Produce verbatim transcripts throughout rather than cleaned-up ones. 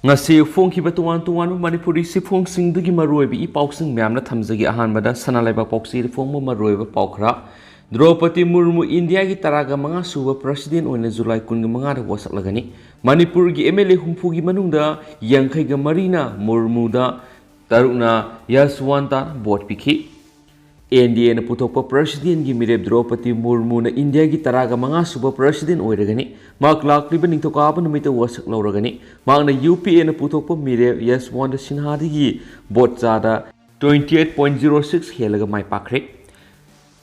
ꯉꯁꯤ ꯐꯣꯡꯈꯤꯕ ꯇꯣꯉꯥꯟ ꯇꯣꯉꯥꯟꯕ ꯃꯅꯤꯄꯨꯔꯤ ꯁꯤꯐꯣꯡꯁꯤꯡꯗꯒꯤ ꯃꯔꯨꯑꯣꯏꯕ ꯏ ꯄꯥꯎꯁꯤꯡ ꯃꯌꯥꯝꯅ ꯊꯝꯖꯒꯦ꯫ ꯑꯍꯥꯟꯕꯗ ꯁꯅꯥ ꯂꯩꯕꯥꯛ ꯄꯥꯎꯆꯦꯗ ꯐꯣꯡꯕ ꯃꯔꯨꯑꯣꯏꯕ ꯄꯥꯎ ꯈꯔ꯫ ꯗ꯭ꯔꯧꯄꯗꯤ ꯃꯨꯔꯃꯨ ꯏꯟꯗꯤꯌꯥꯒꯤ ꯇꯔꯥꯒ ꯃꯉꯥ ꯁꯨꯕ ꯄ꯭ꯔꯁꯤꯗꯦꯟ ꯑꯣꯏꯅ ꯖꯨꯂꯥꯏ ꯀꯨꯟꯒ ꯃꯉꯥꯗ ꯋꯥꯁꯛꯂꯒꯅꯤ꯫ ꯃꯅꯤꯄꯨꯔꯒꯤ ꯑꯦꯝ ꯑꯦꯜ ꯑꯦ ꯍꯨꯝꯐꯨꯒꯤ ꯃꯅꯨꯡꯗ ꯌꯥꯡꯈꯩꯒ ꯃꯔꯤꯅ ꯃꯨꯔꯃꯨꯗ, ꯇꯔꯨꯛꯅ ꯌꯁꯋꯟꯇ ꯚꯣꯠ ꯄꯤꯈꯤ꯫ ꯑꯦꯟ ꯗꯤ ꯑꯦꯅ ꯄꯨꯊꯣꯛꯄ ꯄ꯭ꯔꯁꯤꯗꯦꯟꯒꯤ ꯃꯤꯔꯦꯞ ꯗ꯭ꯔꯧꯄꯗꯤ ꯃꯨꯔꯃꯨꯅ ꯏꯟꯗꯤꯌꯥꯒꯤ ꯇꯔꯥꯒ ꯃꯉꯥ ꯁꯨꯕ ꯄ꯭ꯔꯁꯤꯗꯦꯟ ꯑꯣꯏꯔꯒꯅꯤ꯫ ꯃꯍꯥꯛ ꯂꯥꯛꯂꯤꯕ ꯅꯤꯡꯊꯧꯀꯥꯕ ꯅꯨꯃꯤꯠꯇ ꯋꯥꯁꯛ ꯂꯧꯔꯒꯅꯤ꯫ ꯃꯍꯥꯛꯅ ꯌꯨ ꯄꯤ ꯑꯦꯅ ꯄꯨꯊꯣꯛꯄ ꯃꯤꯔꯦꯞ ꯌꯁꯋꯟꯇ ꯁꯤꯟꯍꯥꯗꯒꯤ ꯚꯣꯠ ꯆꯥꯗ twenty eight point zero six ꯍꯦꯜꯂꯒ ꯃꯥꯏ ꯄꯥꯛꯈ꯭ꯔꯦ꯫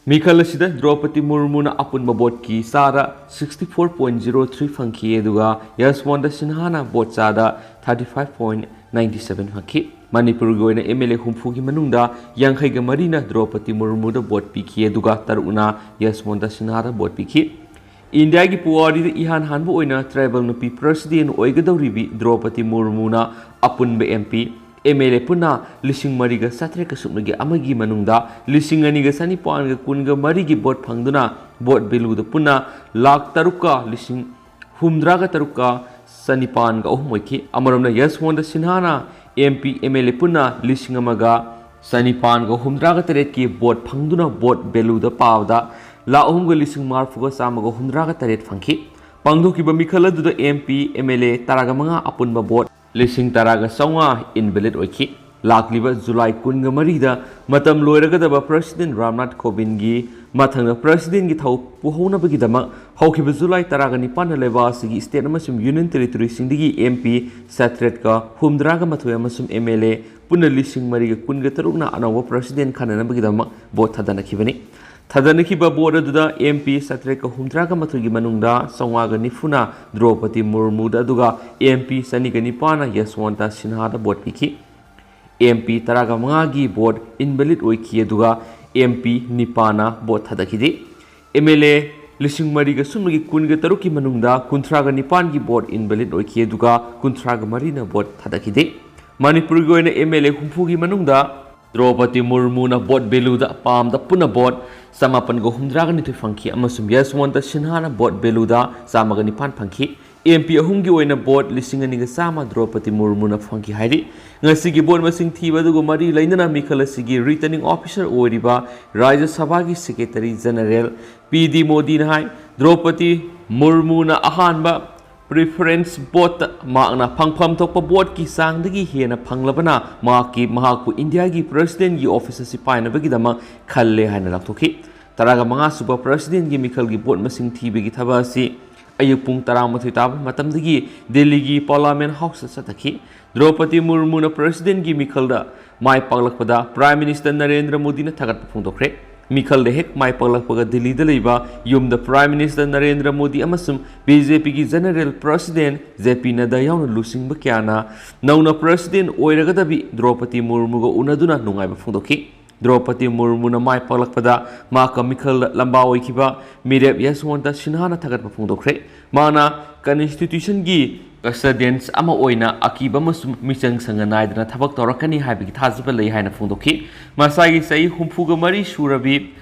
ꯃꯤꯈꯜ ꯑꯁꯤꯗ ꯗ꯭ꯔꯧꯄꯗꯤ ꯃꯨꯔꯃꯨꯅ ꯑꯄꯨꯟꯕ ꯚꯣꯠꯀꯤ ꯆꯥꯗ sixty four point zero three ꯐꯪꯈꯤ, ꯑꯗꯨꯒ ꯌꯁꯋꯟꯇ ꯁꯤꯟꯍꯥꯅ ꯚꯣꯠ ꯆꯥꯗ thirty five point ninety seven ꯐꯪꯈꯤ꯫ ꯃꯅꯤꯄꯨꯔꯒꯤ ꯑꯣꯏꯅ ꯑꯦꯝ ꯑꯦꯜ ꯑꯦ ꯍꯨꯝꯐꯨꯒꯤ ꯃꯅꯨꯡꯗ ꯌꯥꯡꯈꯩꯒ ꯃꯔꯤꯅ ꯗ꯭ꯔꯧꯄꯗꯤ ꯃꯨꯔꯃꯨꯗ ꯚꯣꯠ ꯄꯤꯈꯤ, ꯑꯗꯨꯒ ꯇꯔꯨꯛꯅ ꯌꯁꯋꯟꯇ ꯁꯤꯟꯍꯥꯗ ꯚꯣꯠ ꯄꯤꯈꯤ꯫ ꯏꯟꯗꯤꯌꯥꯒꯤ ꯄꯨꯋꯥꯔꯤꯗ ꯏꯍꯥꯟ ꯍꯥꯟꯕ ꯑꯣꯏꯅ ꯇ꯭ꯔꯥꯏꯕꯦꯜ ꯅꯨꯄꯤ ꯄ꯭ꯔꯁꯤꯗꯦꯟ ꯑꯣꯏꯒꯗꯧꯔꯤꯕꯤ ꯗ꯭ꯔꯧꯄꯗꯤ ꯃꯨꯔꯃꯨꯅ ꯑꯄꯨꯟꯕ M P, M L A ꯄꯨꯟꯅ ꯂꯤꯁꯤꯡ ꯃꯔꯤꯒ ꯆꯥꯇ꯭ꯔꯦꯠꯀ ꯁꯨꯞꯅꯒꯤ ꯑꯃꯒꯤ ꯃꯅꯨꯡꯗ ꯂꯤꯁꯤꯡ ꯑꯅꯤꯒ ꯆꯅꯤꯄꯥꯟꯒ ꯀꯨꯟꯒ ꯃꯔꯤꯒꯤ ꯚꯣꯠ ꯐꯪꯗꯨꯅ ꯚꯣꯠ ꯚꯦꯂꯨꯗ ꯄꯨꯟꯅ ꯂꯥꯈ ꯇꯔꯨꯛꯀ ꯂꯤꯁꯤꯡ ꯍꯨꯝꯗ꯭ꯔꯥꯒ ꯇꯔꯨꯛꯀ ꯆꯅꯤꯄꯥꯟꯒ ꯑꯍꯨꯝ ꯑꯣꯏꯈꯤ꯫ ꯑꯃꯔꯣꯝꯗ ꯌꯁꯋꯟꯇ ꯁꯤꯟꯍꯥꯅ M P, M L A ꯄꯨꯟꯅ ꯂꯤꯁꯤꯡ ꯑꯃꯒ ꯆꯅꯤꯄꯥꯟꯒ ꯍꯨꯝꯗ꯭ꯔꯥꯒ ꯇꯔꯦꯠꯀꯤ ꯚꯣꯠ ꯐꯪꯗꯨꯅ ꯚꯣꯠ ꯚꯦꯂꯨꯗ ꯄꯥꯕꯗ ꯂꯥꯈ ꯑꯍꯨꯝꯒ ꯂꯤꯁꯤꯡ ꯃꯔꯤꯐꯨꯒ ꯆꯥꯝꯃꯒ ꯍꯨꯝꯗ꯭ꯔꯥꯒ ꯇꯔꯦꯠ ꯐꯪꯈꯤ꯫ ꯄꯥꯡꯊꯣꯛꯈꯤꯕ ꯃꯤꯈꯜ ꯑꯗꯨꯗ ꯑꯦꯝ ꯄꯤ, ꯑꯦꯝ ꯑꯦꯜ ꯑꯦ ꯇꯔꯥꯒ ꯃꯉꯥ ꯑꯄꯨꯟꯕ ꯚꯣꯠ ꯂꯤꯁꯤꯡ ꯇꯔꯥꯒ ꯆꯥꯝꯃꯉꯥ ꯏꯟꯚꯦꯂꯤꯗ ꯑꯣꯏꯈꯤ꯫ ꯂꯥꯛꯂꯤꯕ ꯖꯨꯂꯥꯏ ꯀꯨꯟꯒ ꯃꯔꯤꯗ ꯃꯇꯝ ꯂꯣꯏꯔꯒꯗꯕ ꯄ꯭ꯔꯁꯤꯗꯦꯟ ꯔꯥꯝꯅꯥꯊ ꯀꯣꯕꯤꯟꯒꯤ ꯃꯊꯪꯗ ꯄ꯭ꯔꯁꯤꯗꯦꯟꯒꯤ ꯊꯧ ꯄꯨꯍꯧꯅꯕꯒꯤꯗꯃꯛ ꯍꯧꯈꯤꯕ ꯖꯨꯂꯥꯏ ꯇꯔꯥꯒ ꯅꯤꯄꯥꯟꯗ ꯂꯩꯕꯥꯛ ꯑꯁꯤꯒꯤ ꯁ꯭ꯇꯦꯠ ꯑꯃꯁꯨꯡ ꯌꯨꯅꯤꯌꯟ ꯇꯦꯔꯤꯇꯣꯔꯤꯁꯤꯡꯗꯒꯤ ꯑꯦꯝ ꯄꯤ ꯆꯥꯇ꯭ꯔꯦꯠꯀ ꯍꯨꯝꯗ꯭ꯔꯥꯒ ꯃꯥꯊꯣꯏ ꯑꯃꯁꯨꯡ ꯑꯦꯝ ꯑꯦꯜ ꯑꯦ ꯄꯨꯟꯅ ꯂꯤꯁꯤꯡ ꯃꯔꯤꯒ ꯀꯨꯟꯒ ꯇꯔꯨꯛꯅ ꯑꯅꯧꯕ ꯄ꯭ꯔꯁꯤꯗꯦꯟ ꯈꯟꯅꯅꯕꯒꯤꯗꯃꯛ ꯚꯣꯠ ꯊꯥꯗꯅꯈꯤꯕꯅꯤ꯫ ꯊꯥꯗꯅꯈꯤꯕ ꯚꯣꯠ ꯑꯗꯨꯗ ꯑꯦꯝ ꯄꯤ ꯆꯥꯇ꯭ꯔꯦꯠꯀ ꯍꯨꯝꯗ꯭ꯔꯥꯒ ꯃꯥꯊꯣꯏꯒꯤ ꯃꯅꯨꯡꯗ ꯆꯥꯝꯃꯉꯥꯒ ꯅꯤꯐꯨꯅ ꯗ꯭ꯔꯧꯄꯗꯤ ꯃꯨꯔꯃꯨꯗ, ꯑꯗꯨꯒ ꯑꯦꯝ ꯄꯤ ꯆꯅꯤꯒ ꯅꯤꯄꯥꯟꯅ ꯌꯁꯋꯟꯇ ꯁꯤꯟꯍꯥꯗ ꯚꯣꯠ ꯄꯤꯈꯤ꯫ ꯑꯦꯝ ꯄꯤ ꯇꯔꯥꯒ ꯃꯉꯥꯒꯤ ꯚꯣꯠ ꯏꯟꯚꯦꯂꯤꯗ ꯑꯣꯏꯈꯤ, ꯑꯗꯨꯒ ꯑꯦꯝ ꯄꯤ ꯅꯤꯄꯥꯟꯅ ꯚꯣꯠ ꯊꯥꯗꯈꯤꯗꯦ꯫ ꯑꯦꯝ ꯑꯦꯜ ꯑꯦ ꯂꯤꯁꯤꯡ ꯃꯔꯤꯒ ꯁꯨꯞꯅꯒꯤ ꯀꯨꯟꯒ ꯇꯔꯨꯛꯀꯤ ꯃꯅꯨꯡꯗ ꯀꯨꯟꯊ꯭ꯔꯥꯒ ꯅꯤꯄꯥꯟꯒꯤ ꯚꯣꯠ ꯏꯟꯚꯦꯂꯤꯗ ꯑꯣꯏꯈꯤ, ꯑꯗꯨꯒ ꯀꯨꯟꯊ꯭ꯔꯥꯒ ꯃꯔꯤꯅ ꯚꯣꯠ ꯊꯥꯗꯈꯤꯗꯦ꯫ ꯃꯅꯤꯄꯨꯔꯒꯤ ꯑꯣꯏꯅ ꯑꯦꯝ ꯑꯦꯜ ꯑꯦ ꯍꯨꯝꯐꯨꯒꯤ ꯃꯅꯨꯡꯗ ꯗ꯭ꯔꯧꯄꯗꯤ ꯃꯨꯔꯃꯨꯅ ꯚꯣꯠ ꯚꯦꯂꯨꯗ ꯄꯥꯝꯗ ꯄꯨꯟꯅ ꯚꯣꯠ ꯆꯃꯥꯄꯟꯒ ꯍꯨꯝꯗ꯭ꯔꯥꯒ ꯅꯤꯊꯣꯏ ꯐꯪꯈꯤ ꯑꯃꯁꯨꯡ ꯌꯁꯋꯟꯇ ꯁꯤꯟꯍꯥꯅ ꯚꯣꯠ ꯚꯦꯂꯨꯗ ꯆꯥꯝꯃꯒ ꯅꯤꯄꯥꯟ ꯐꯪꯈꯤ꯫ ꯑꯦꯝ ꯄꯤ ꯑꯍꯨꯝꯒꯤ ꯑꯣꯏꯅ ꯚꯣꯠ ꯂꯤꯁꯤꯡ ꯑꯅꯤꯒ ꯆꯥꯝꯃ ꯗ꯭ꯔꯧꯄꯗꯤ ꯃꯨꯔꯃꯨꯅ ꯐꯪꯈꯤ ꯍꯥꯏꯔꯤ꯫ ꯉꯁꯤꯒꯤ ꯚꯣꯠ ꯃꯁꯤꯡ ꯊꯤꯕ ꯑꯗꯨꯒ ꯃꯔꯤ ꯂꯩꯅꯅ ꯃꯤꯈꯜ ꯑꯁꯤꯒꯤ returning officer ꯑꯣꯏꯔꯤꯕ ꯔꯥꯖ꯭ꯌ ꯁꯚꯥꯒꯤ Secretary General ꯄꯤ ꯗꯤ ꯃꯣꯗꯤꯅ ꯍꯥꯏ, ꯗ꯭ꯔꯧꯄꯗꯤ ꯃꯨꯔꯃꯨꯅ ꯑꯍꯥꯟꯕ preference voteꯇ ꯃꯍꯥꯛꯅ ꯐꯪꯐꯝ ꯊꯣꯛꯄ ꯚꯣꯠꯀꯤ ꯆꯥꯡꯗꯒꯤ ꯍꯦꯟꯅ ꯐꯪꯂꯕꯅ ꯃꯍꯥꯛꯀꯤ, ꯃꯍꯥꯛꯄꯨ ꯏꯟꯗꯤꯌꯥꯒꯤ Presidentꯀꯤ office ꯑꯁꯤ ꯄꯥꯏꯅꯕꯒꯤꯗꯃꯛ ꯈꯜꯂꯦ ꯍꯥꯏꯅ ꯂꯥꯎꯊꯣꯛꯈꯤ꯫ ꯇꯔꯥꯒ ꯃꯉꯥ ꯁꯨꯕ Presidentꯀꯤ ꯃꯤꯈꯜꯒꯤ ꯚꯣꯠ ꯃꯁꯤꯡ ꯊꯤꯕꯒꯤ ꯊꯕꯛ ꯑꯁꯤ ꯑꯌꯨꯛ ꯄꯨꯡ ꯇꯔꯥꯃꯥꯊꯣꯏ ꯇꯥꯕ ꯃꯇꯝꯗꯒꯤ ꯗꯦꯜꯂꯤꯒꯤ Parliament Houseꯇ ꯆꯠꯊꯈꯤ꯫ ꯗ꯭ꯔꯧꯄꯗꯤ ꯃꯨꯔꯃꯨꯅ Presidentꯀꯤ ꯃꯤꯈꯜꯗ ꯃꯥꯏ ꯄꯥꯛꯂꯛꯄꯗ Prime Minister ꯅꯔꯦꯟꯗ꯭ꯔ ꯃꯣꯗꯤꯅ ꯊꯥꯒꯠꯄ ꯐꯣꯡꯗꯣꯛꯈ꯭ꯔꯦ꯫ ꯃꯤꯈꯜꯗ ꯍꯦꯛ ꯃꯥꯏ ꯄꯥꯛꯂꯛꯄꯒ ꯗꯤꯜꯂꯤꯗ ꯂꯩꯕ ꯌꯨꯝꯗ Prime Minister ꯅꯔꯦꯟꯗ꯭ꯔ ꯃꯣꯗꯤ ꯑꯃꯁꯨꯡ ꯕꯤ ꯖꯦ ꯄꯤꯒꯤ General President ꯖꯦ ꯄꯤ ꯅꯗ꯭ꯗꯥ ꯌꯥꯎꯅ ꯂꯨꯆꯤꯡꯕ ꯀꯌꯥꯅ ꯅꯧꯅ President ꯑꯣꯏꯔꯒꯗꯕꯤ ꯗ꯭ꯔꯧꯄꯗꯤ ꯃꯨꯔꯃꯨꯒ ꯎꯅꯗꯨꯅ ꯅꯨꯡꯉꯥꯏꯕ ꯐꯣꯡꯗꯣꯛꯈꯤ꯫ ꯗ꯭ꯔꯧꯄꯗꯤ ꯃꯨꯔꯃꯨꯅ ꯃꯥꯏ ꯄꯥꯛꯂꯛꯄꯗ ꯃꯍꯥꯛꯀ ꯃꯤꯈꯜꯗ ꯂꯝꯕꯥ ꯑꯣꯏꯈꯤꯕ ꯃꯤꯔꯦꯞ ꯌꯁꯋꯟꯇ ꯁꯤꯟꯍꯥꯅ ꯊꯥꯒꯠꯄ ꯐꯣꯡꯗꯣꯛꯈ꯭ꯔꯦ꯫ ꯃꯍꯥꯛꯅ Constitutionꯒꯤ custodians ꯑꯃ ꯑꯣꯏꯅ ꯑꯀꯤꯕ ꯑꯃꯁꯨꯡ ꯃꯤꯆꯪ ꯁꯪꯒ ꯅꯥꯏꯗꯅ ꯊꯕꯛ ꯇꯧꯔꯛꯀꯅꯤ ꯍꯥꯏꯕꯒꯤ ꯊꯥꯖꯕ ꯂꯩ ꯍꯥꯏꯅ ꯐꯣꯡꯗꯣꯛꯈꯤ꯫ ꯃꯁꯥꯒꯤ ꯆꯍꯤ ꯍꯨꯝꯐꯨꯒ ꯃꯔꯤ ꯁꯨꯔꯕꯤ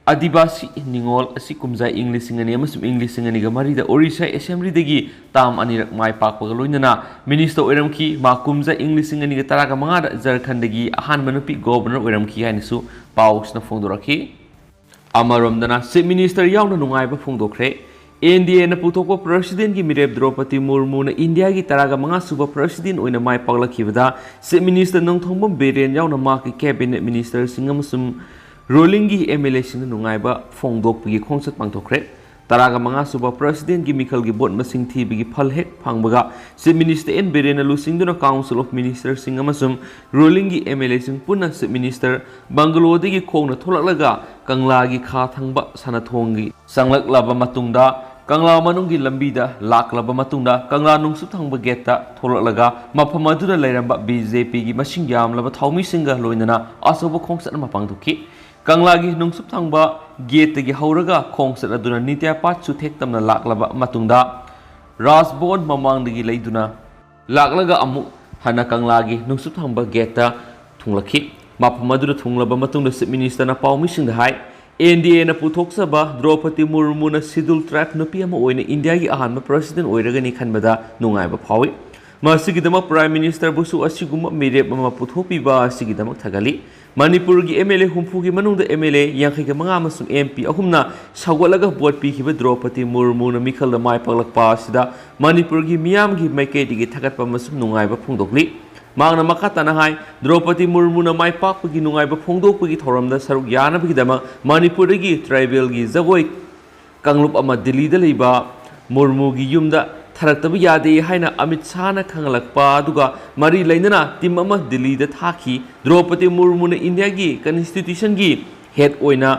ꯑꯗꯤꯕꯥꯁꯤ ꯅꯤꯉꯣꯜ ꯑꯁꯤ ꯀꯨꯝꯖꯥ ꯏꯪ ꯂꯤꯁꯤꯡ ꯑꯅꯤ ꯑꯃꯁꯨꯡ ꯏꯪ ꯂꯤꯁꯤꯡ ꯑꯅꯤꯒ ꯃꯔꯤꯗ ꯑꯣꯔꯤꯁꯥ Assemblyꯗꯒꯤ term ꯑꯅꯤꯔꯛ ꯃꯥꯏ ꯄꯥꯛꯄꯒ ꯂꯣꯏꯅꯅ Minister ꯑꯣꯏꯔꯝꯈꯤ꯫ ꯃꯍꯥꯛ ꯀꯨꯝꯖꯥ ꯏꯪ ꯂꯤꯁꯤꯡ ꯑꯅꯤꯒ ꯇꯔꯥꯒ ꯃꯉꯥꯗ ꯖꯔꯈꯟꯗꯒꯤ ꯑꯍꯥꯟꯕ ꯅꯨꯄꯤ Governor ꯑꯣꯏꯔꯝꯈꯤ ꯍꯥꯏꯅꯁꯨ ꯄꯥꯎꯁꯤꯅ ꯐꯣꯡꯗꯣꯔꯛꯈꯤ꯫ ꯑꯃꯔꯣꯝꯗꯅ Chief Minister ꯌꯥꯎꯅ ꯅꯨꯡꯉꯥꯏꯕ ꯐꯣꯡꯗꯣꯛꯈ꯭ꯔꯦ꯫ ꯑꯦꯟ ꯗꯤ ꯑꯦꯅ ꯄꯨꯊꯣꯛꯄ Presidentꯀꯤ ꯃꯤꯔꯦꯞ ꯗ꯭ꯔꯧꯄꯗꯤ ꯃꯨꯔꯃꯨꯅ ꯏꯟꯗꯤꯌꯥꯒꯤ ꯇꯔꯥꯒ ꯃꯉꯥ ꯁꯨꯕ President ꯑꯣꯏꯅ ꯃꯥꯏ ꯄꯥꯛꯂꯛꯈꯤꯕꯗ Chief Minister ꯅꯣꯡꯊꯣꯝꯕꯝ ꯕꯤꯔꯦꯟ ꯌꯥꯎꯅ ꯃꯍꯥꯛꯀꯤ Cabinet Ministerꯁꯤꯡ ꯑꯃꯁꯨꯡ rulingꯒꯤ ꯑꯦꯝ ꯑꯦꯜ ꯑꯦꯁꯤꯡꯅ ꯅꯨꯡꯉꯥꯏꯕ ꯐꯣꯡꯗꯣꯛꯄꯒꯤ ꯈꯣꯡꯆꯠ ꯄꯥꯡꯊꯣꯛꯈ꯭ꯔꯦ꯫ ꯇꯔꯥꯒ ꯃꯉꯥ ꯁꯨꯕ Presidentꯀꯤ ꯃꯤꯈꯜꯒꯤ ꯚꯣꯠ ꯃꯁꯤꯡ ꯊꯤꯕꯒꯤ ꯐꯜ ꯍꯦꯛ ꯐꯪꯕꯒ Chief Minister ꯑꯦꯟ ꯕꯤꯔꯦꯟꯅ ꯂꯨꯆꯤꯡꯗꯨꯅ Council of Ministerꯁꯤꯡ ꯑꯃꯁꯨꯡ rulingꯒꯤ ꯑꯦꯝ ꯑꯦꯜ ꯑꯦꯁꯤꯡ ꯄꯨꯟꯅ Chief Minister ꯕꯪꯒꯂꯣꯗꯒꯤ ꯈꯣꯡꯅ ꯊꯣꯛꯂꯛꯂꯒ ꯀꯪꯂꯥꯒꯤ ꯈꯥ ꯊꯪꯕ ꯁꯅꯥꯊꯣꯡꯒꯤ ꯆꯪꯂꯛꯂꯕ ꯃꯇꯨꯡꯗ, ꯀꯪꯂꯥ ꯃꯅꯨꯡꯒꯤ ꯂꯝꯕꯤꯗ ꯂꯥꯛꯂꯕ ꯃꯇꯨꯡꯗ, ꯀꯪꯂꯥ ꯅꯣꯡꯆꯨꯞ ꯊꯪꯕ gateꯇ ꯊꯣꯛꯂꯛꯂꯒ ꯃꯐꯝ ꯑꯗꯨꯗ ꯂꯩꯔꯝꯕ ꯕꯤ ꯖꯦ ꯄꯤꯒꯤ ꯃꯁꯤꯡ ꯌꯥꯝꯂꯕ ꯊꯧꯃꯤꯁꯤꯡꯒ ꯂꯣꯏꯅꯅ ꯑꯆꯧꯕ ꯈꯣꯡꯆꯠ ꯑꯃ ꯄꯥꯡꯊꯣꯛꯈꯤ꯫ ꯀꯪꯂꯥꯒꯤ ꯅꯣꯡꯆꯨꯞ ꯊꯪꯕ gateꯇꯒꯤ ꯍꯧꯔꯒ ꯈꯣꯡꯆꯠ ꯑꯗꯨꯅ ꯅꯤꯇ꯭ꯌ ꯄꯥꯊ ꯆꯨꯊꯦꯛ ꯇꯝꯅ ꯂꯥꯛꯂꯕ ꯃꯇꯨꯡꯗ, ꯔꯥꯖ ꯚꯋꯟ ꯃꯃꯥꯡꯗꯒꯤ ꯂꯩꯗꯨꯅ ꯂꯥꯛꯂꯒ ꯑꯃꯨꯛ ꯍꯟꯅ ꯀꯪꯂꯥꯒꯤ ꯅꯣꯡꯆꯨꯞ ꯊꯪꯕ gateꯇ ꯊꯨꯡꯂꯛꯈꯤ꯫ ꯃꯐꯝ ꯑꯗꯨꯗ ꯊꯨꯡꯂꯕ ꯃꯇꯨꯡꯗ Chief Ministerꯅ ꯄꯥꯎꯃꯤꯁꯤꯡꯗ ꯍꯥꯏ, ꯑꯦꯟ ꯗꯤ ꯑꯦꯅ ꯄꯨꯊꯣꯛꯆꯕ ꯗ꯭ꯔꯧꯄꯗꯤ ꯃꯨꯔꯃꯨꯅ Scheduled Tribe ꯅꯨꯄꯤ ꯑꯃ ꯑꯣꯏꯅ ꯏꯟꯗꯤꯌꯥꯒꯤ ꯑꯍꯥꯟꯕ president ꯑꯣꯏꯔꯒꯅꯤ ꯈꯟꯕꯗ ꯅꯨꯡꯉꯥꯏꯕ ꯐꯥꯎꯏ꯫ ꯃꯁꯤꯒꯤꯗꯃꯛ Prime Minister ꯕꯨꯁꯨ ꯑꯁꯤꯒꯨꯝꯕ ꯃꯤꯔꯦꯞ ꯑꯃ ꯄꯨꯊꯣꯛꯄꯤꯕ ꯑꯁꯤꯒꯤꯗꯃꯛ ꯊꯥꯒꯠꯂꯤ꯫ ꯃꯅꯤꯄꯨꯔꯒꯤ M L A ꯍꯨꯝꯐꯨꯒꯤ ꯃꯅꯨꯡꯗ M L A ꯌꯥꯡꯈꯩꯒ ꯃꯉꯥ ꯑꯃꯁꯨꯡ M P ꯑꯍꯨꯝꯅ ꯁꯧꯒꯠꯂꯒ vote ꯄꯤꯈꯤꯕ ꯗ꯭ꯔꯧꯄꯗꯤ ꯃꯨꯔꯃꯨꯅ ꯃꯤꯈꯜꯗ ꯃꯥꯏ ꯄꯥꯛꯂꯛꯄ ꯑꯁꯤꯗ ꯃꯅꯤꯄꯨꯔꯒꯤ ꯃꯤꯌꯥꯝꯒꯤ ꯃꯥꯏꯀꯩꯗꯒꯤ ꯊꯥꯒꯠꯄ ꯑꯃꯁꯨꯡ ꯅꯨꯡꯉꯥꯏꯕ ꯐꯣꯡꯗꯣꯛꯂꯤ꯫ ꯃꯍꯥꯛꯅ ꯃꯈꯥ ꯇꯥꯅ ꯍꯥꯏ, ꯗ꯭ꯔꯧꯄꯗꯤ ꯃꯨꯔꯃꯨꯅ ꯃꯥꯏ ꯄꯥꯛꯄꯒꯤ ꯅꯨꯡꯉꯥꯏꯕ ꯐꯣꯡꯗꯣꯛꯄꯒꯤ ꯊꯧꯔꯝꯗ ꯁꯔꯨꯛ ꯌꯥꯅꯕꯒꯤꯗꯃꯛ ꯃꯅꯤꯄꯨꯔꯗꯒꯤ tribalꯒꯤ ꯖꯒꯣꯏ ꯀꯥꯡꯂꯨꯞ ꯑꯃ ꯗꯤꯜꯂꯤꯗ ꯂꯩꯕ ꯃꯨꯔꯃꯨꯒꯤ ꯌꯨꯝꯗ ꯊꯥꯔꯛꯇꯕ ꯌꯥꯗꯦ ꯍꯥꯏꯅ ꯑꯃꯤꯠ ꯁꯥꯍꯅ ꯈꯪꯍꯜꯂꯛꯄ ꯑꯗꯨꯒ ꯃꯔꯤ ꯂꯩꯅꯅ team ꯑꯃ ꯗꯤꯜꯂꯤꯗ ꯊꯥꯈꯤ꯫ ꯗ꯭ꯔꯧꯄꯗꯤ ꯃꯨꯔꯃꯨꯅ ꯏꯟꯗꯤꯌꯥꯒꯤ constitutionꯒꯤ head ꯑꯣꯏꯅ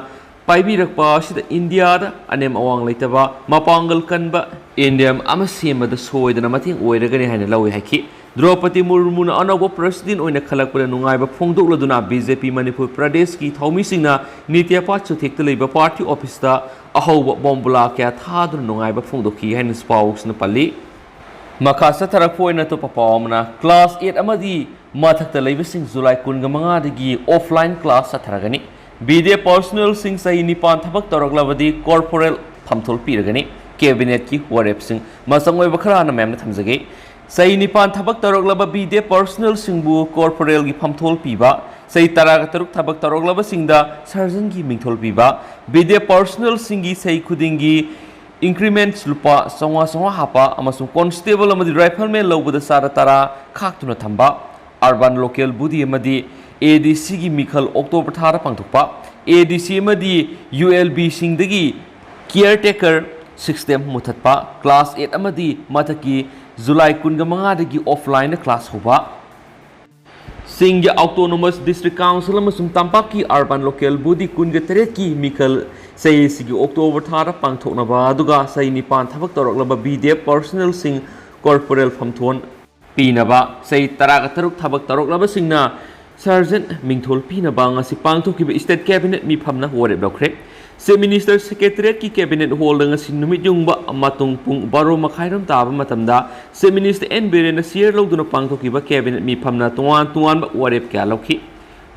ꯄꯥꯏꯕꯤꯔꯛꯄ ꯑꯁꯤꯗ ꯏꯟꯗꯤꯌꯥꯗ ꯑꯅꯦꯝ ꯑꯋꯥꯡ ꯂꯩꯇꯕ, ꯃꯄꯥꯡꯒꯜ ꯀꯟꯕ India ꯑꯃ ꯁꯦꯝꯕꯗ ꯁꯣꯏꯗꯅ ꯃꯇꯦꯡ ꯑꯣꯏꯔꯒꯅꯤ ꯍꯥꯏꯅ ꯂꯧꯏ ꯍꯥꯏꯈꯤ꯫ ꯗ꯭ꯔꯧꯄꯗꯤ ꯃꯨꯔꯃꯨꯅ ꯑꯅꯧꯕ president ꯑꯣꯏꯅ ꯈꯜꯂꯛꯄꯗ ꯅꯨꯡꯉꯥꯏꯕ ꯐꯣꯡꯗꯣꯛꯂꯗꯨꯅ B J P ꯃꯅꯤꯄꯨꯔ ꯄ꯭ꯔꯗꯦꯁꯀꯤ ꯊꯧꯃꯤꯁꯤꯡꯅ ꯅꯤꯇ꯭ꯌ ꯄꯥꯠ ꯆꯨꯊꯦꯛꯇ ꯂꯩꯕ party officeꯇ ꯑꯍꯧꯕ ꯕꯣꯝꯕꯨꯂꯥ ꯀꯌꯥ ꯊꯥꯗꯨꯅ ꯅꯨꯡꯉꯥꯏꯕ ꯐꯣꯡꯗꯣꯛꯈꯤ ꯍꯥꯏꯅꯁꯨ ꯄꯥꯎꯁꯤꯅ ꯄꯜꯂꯤ꯫ ꯃꯈꯥ ꯆꯠꯊꯔꯛꯄ ꯑꯣꯏꯅ ꯑꯇꯣꯞꯄ ꯄꯥꯎ ꯑꯃꯅ, class eight ꯑꯃꯗꯤ ꯃꯊꯛꯇ ꯂꯩꯕꯁꯤꯡ ꯖꯨꯂꯥꯏ ꯀꯨꯟꯒ ꯃꯉꯥꯗꯒꯤ offline class ꯆꯠꯊꯔꯒꯅꯤ꯫ B D F personnelꯁꯤꯡ ꯆꯍꯤ ꯅꯤꯄꯥꯟ ꯊꯕꯛ ꯇꯧꯔꯛꯂꯕꯗꯤ corporal ꯐꯝꯊꯣꯜ ꯄꯤꯔꯒꯅꯤ꯫ Cabinetꯀꯤ ꯋꯥꯔꯦꯞꯁꯤꯡ ꯃꯆꯪ ꯑꯣꯏꯕ ꯈꯔ ꯍꯥꯟꯅ ꯃꯌꯥꯝꯗ ꯊꯝꯖꯒꯦ꯫ ꯆꯍꯤ ꯅꯤꯄꯥꯟ ꯊꯕꯛ ꯇꯧꯔꯛꯂꯕ B D F personnelꯁꯤꯡꯕꯨ corporalꯒꯤ ꯐꯝꯊꯣꯜ ꯄꯤꯕ, ꯆꯍꯤ ꯇꯔꯥꯒ ꯇꯔꯨꯛ ꯊꯕꯛ ꯇꯧꯔꯛꯂꯕꯁꯤꯡꯗ sergeantꯒꯤ ꯃꯤꯡꯊꯣꯜ ꯄꯤꯕ, B D F personnelꯁꯤꯡꯒꯤ ꯆꯍꯤ ꯈꯨꯗꯤꯡꯒꯤ increments ꯂꯨꯄꯥ ꯆꯥꯝꯃꯉꯥ ꯆꯥꯝꯃꯉꯥ ꯍꯥꯞꯄ ꯑꯃꯁꯨꯡ constable ꯑꯃꯗꯤ rifleman ꯂꯧꯕꯗ ꯆꯥꯗ ꯇꯔꯥ ꯈꯥꯛꯇꯨꯅ ꯊꯝꯕ꯫ Urban local body ꯑꯃꯗꯤ A D Cꯒꯤ ꯃꯤꯈꯜ October ꯊꯥꯗ ꯄꯥꯡꯊꯣꯛꯄ꯫ A D C ꯑꯃꯗꯤ U L Bꯁꯤꯡꯗꯒꯤ caretaker system ꯃꯨꯊꯠꯄ꯫ Class eight ꯑꯃꯗꯤ ꯃꯊꯛꯀꯤ ꯖꯨꯂꯥꯏ ꯀꯨꯟꯒ ꯃꯉꯥꯗꯒꯤ offlineꯗ class ꯍꯧꯕ꯫ ꯁꯤꯡꯒꯤ Autonomous District Council ꯑꯃꯁꯨꯡ ꯇꯝꯄꯥꯛꯀꯤ Urban Local Body ꯀꯨꯟꯒ ꯇꯔꯦꯠꯀꯤ ꯃꯤꯈꯜ ꯆꯍꯤꯁꯤꯒꯤ October ꯊꯥꯗ ꯄꯥꯡꯊꯣꯛꯅꯕ, ꯑꯗꯨꯒ ꯆꯍꯤ ꯅꯤꯄꯥꯟ ꯊꯕꯛ ꯇꯧꯔꯛꯂꯕ B D F personnelꯁꯤꯡ corporal ꯐꯝꯊꯣꯟ ꯄꯤꯅꯕ, ꯆꯍꯤ ꯇꯔꯥꯒ ꯇꯔꯨꯛ ꯊꯕꯛ ꯇꯧꯔꯛꯂꯕꯁꯤꯡꯅ sergeant ꯃꯤꯡꯊꯣꯜ ꯄꯤꯅꯕ ꯉꯁꯤ ꯄꯥꯡꯊꯣꯛꯈꯤꯕ State Cabinet ꯃꯤꯐꯝꯅ ꯋꯥꯔꯦꯞ ꯂꯧꯈ꯭ꯔꯦ꯫ Chief Minister Secretariatꯀꯤ Cabinet Hallꯗ ꯉꯁꯤ ꯅꯨꯃꯤꯠ ꯌꯨꯡꯕ ꯃꯇꯨꯡ ꯄꯨꯡ ꯕꯥꯔꯣ ꯃꯈꯥꯏꯔꯣꯝ ꯇꯥꯕ ꯃꯇꯝꯗ Chief Minister N ꯕꯤꯔꯦꯟꯅ chair ꯂꯧꯗꯨꯅ ꯄꯥꯡꯊꯣꯛꯈꯤꯕ Cabinet ꯃꯤꯐꯝꯅ ꯇꯣꯉꯥꯟ ꯇꯣꯉꯥꯟꯕ ꯋꯥꯔꯦꯞ ꯀꯌꯥ ꯂꯧꯈꯤ꯫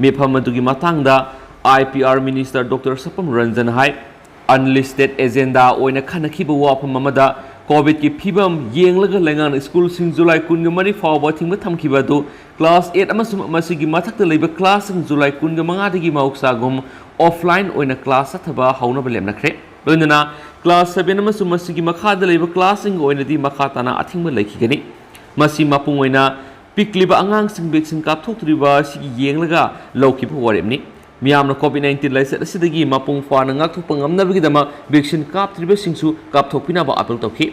ꯃꯤꯐꯝ ꯑꯗꯨꯒꯤ ꯃꯇꯥꯡꯗ I P R Minister Doctor Sapam Ranjan high. Unlisted agenda ꯑꯣꯏꯅ ꯈꯟꯅꯈꯤꯕ ꯋꯥꯐꯝ ꯑꯃꯗ COVID-ꯀꯤ ꯐꯤꯕꯝ ꯌꯦꯡꯂꯒ ꯂꯩꯉꯥꯛꯅ ꯁ꯭ꯀꯨꯜꯁꯤꯡ July ꯀꯨꯟꯒ ꯃꯔꯤ ꯐꯥꯎꯕ ꯑꯊꯤꯡꯕ ꯊꯝꯈꯤꯕ ꯑꯗꯨ class eight ꯑꯃꯁꯨꯡ ꯃꯁꯤꯒꯤ ꯃꯊꯛꯇ ꯂꯩꯕ classꯁꯤꯡ July ꯀꯨꯟꯒ ꯃꯉꯥꯗꯒꯤ ꯃꯍꯧꯁꯥꯒꯨꯝ offline ꯑꯣꯏꯅ class ꯆꯠꯊꯕ ꯍꯧꯅꯕ ꯂꯦꯞꯅꯈ꯭ꯔꯦ꯫ ꯂꯣꯏꯅꯅ class seven ꯑꯃꯁꯨꯡ ꯃꯁꯤꯒꯤ ꯃꯈꯥꯗ ꯂꯩꯕ classꯁꯤꯡꯒꯤ ꯑꯣꯏꯅꯗꯤ ꯃꯈꯥ ꯇꯥꯅ ꯑꯊꯤꯡꯕ ꯂꯩꯈꯤꯒꯅꯤ꯫ ꯃꯁꯤ ꯃꯄꯨꯡ ꯑꯣꯏꯅ ꯄꯤꯛꯂꯤꯕ ꯑꯉꯥꯡꯁꯤꯡ vaccine ꯀꯥꯞꯊꯣꯛꯇ꯭ꯔꯤꯕ ꯑꯁꯤꯒꯤ ꯌꯦꯡꯂꯒ ꯂꯧꯈꯤꯕ ꯋꯥꯔꯦꯞꯅꯤ꯫ ꯃꯤꯌꯥꯝꯅ COVID nineteen ꯂꯥꯏꯆꯠ ꯑꯁꯤꯗꯒꯤ ꯃꯄꯨꯡ ꯐꯥꯅ ꯉꯥꯛꯊꯣꯛꯄ ꯉꯝꯅꯕꯒꯤꯗꯃꯛ vaccine ꯀꯥꯞꯇ꯭ꯔꯤꯕꯁꯤꯡꯁꯨ ꯀꯥꯞꯊꯣꯛꯄꯤꯅꯕ appeal ꯇꯧꯈꯤ꯫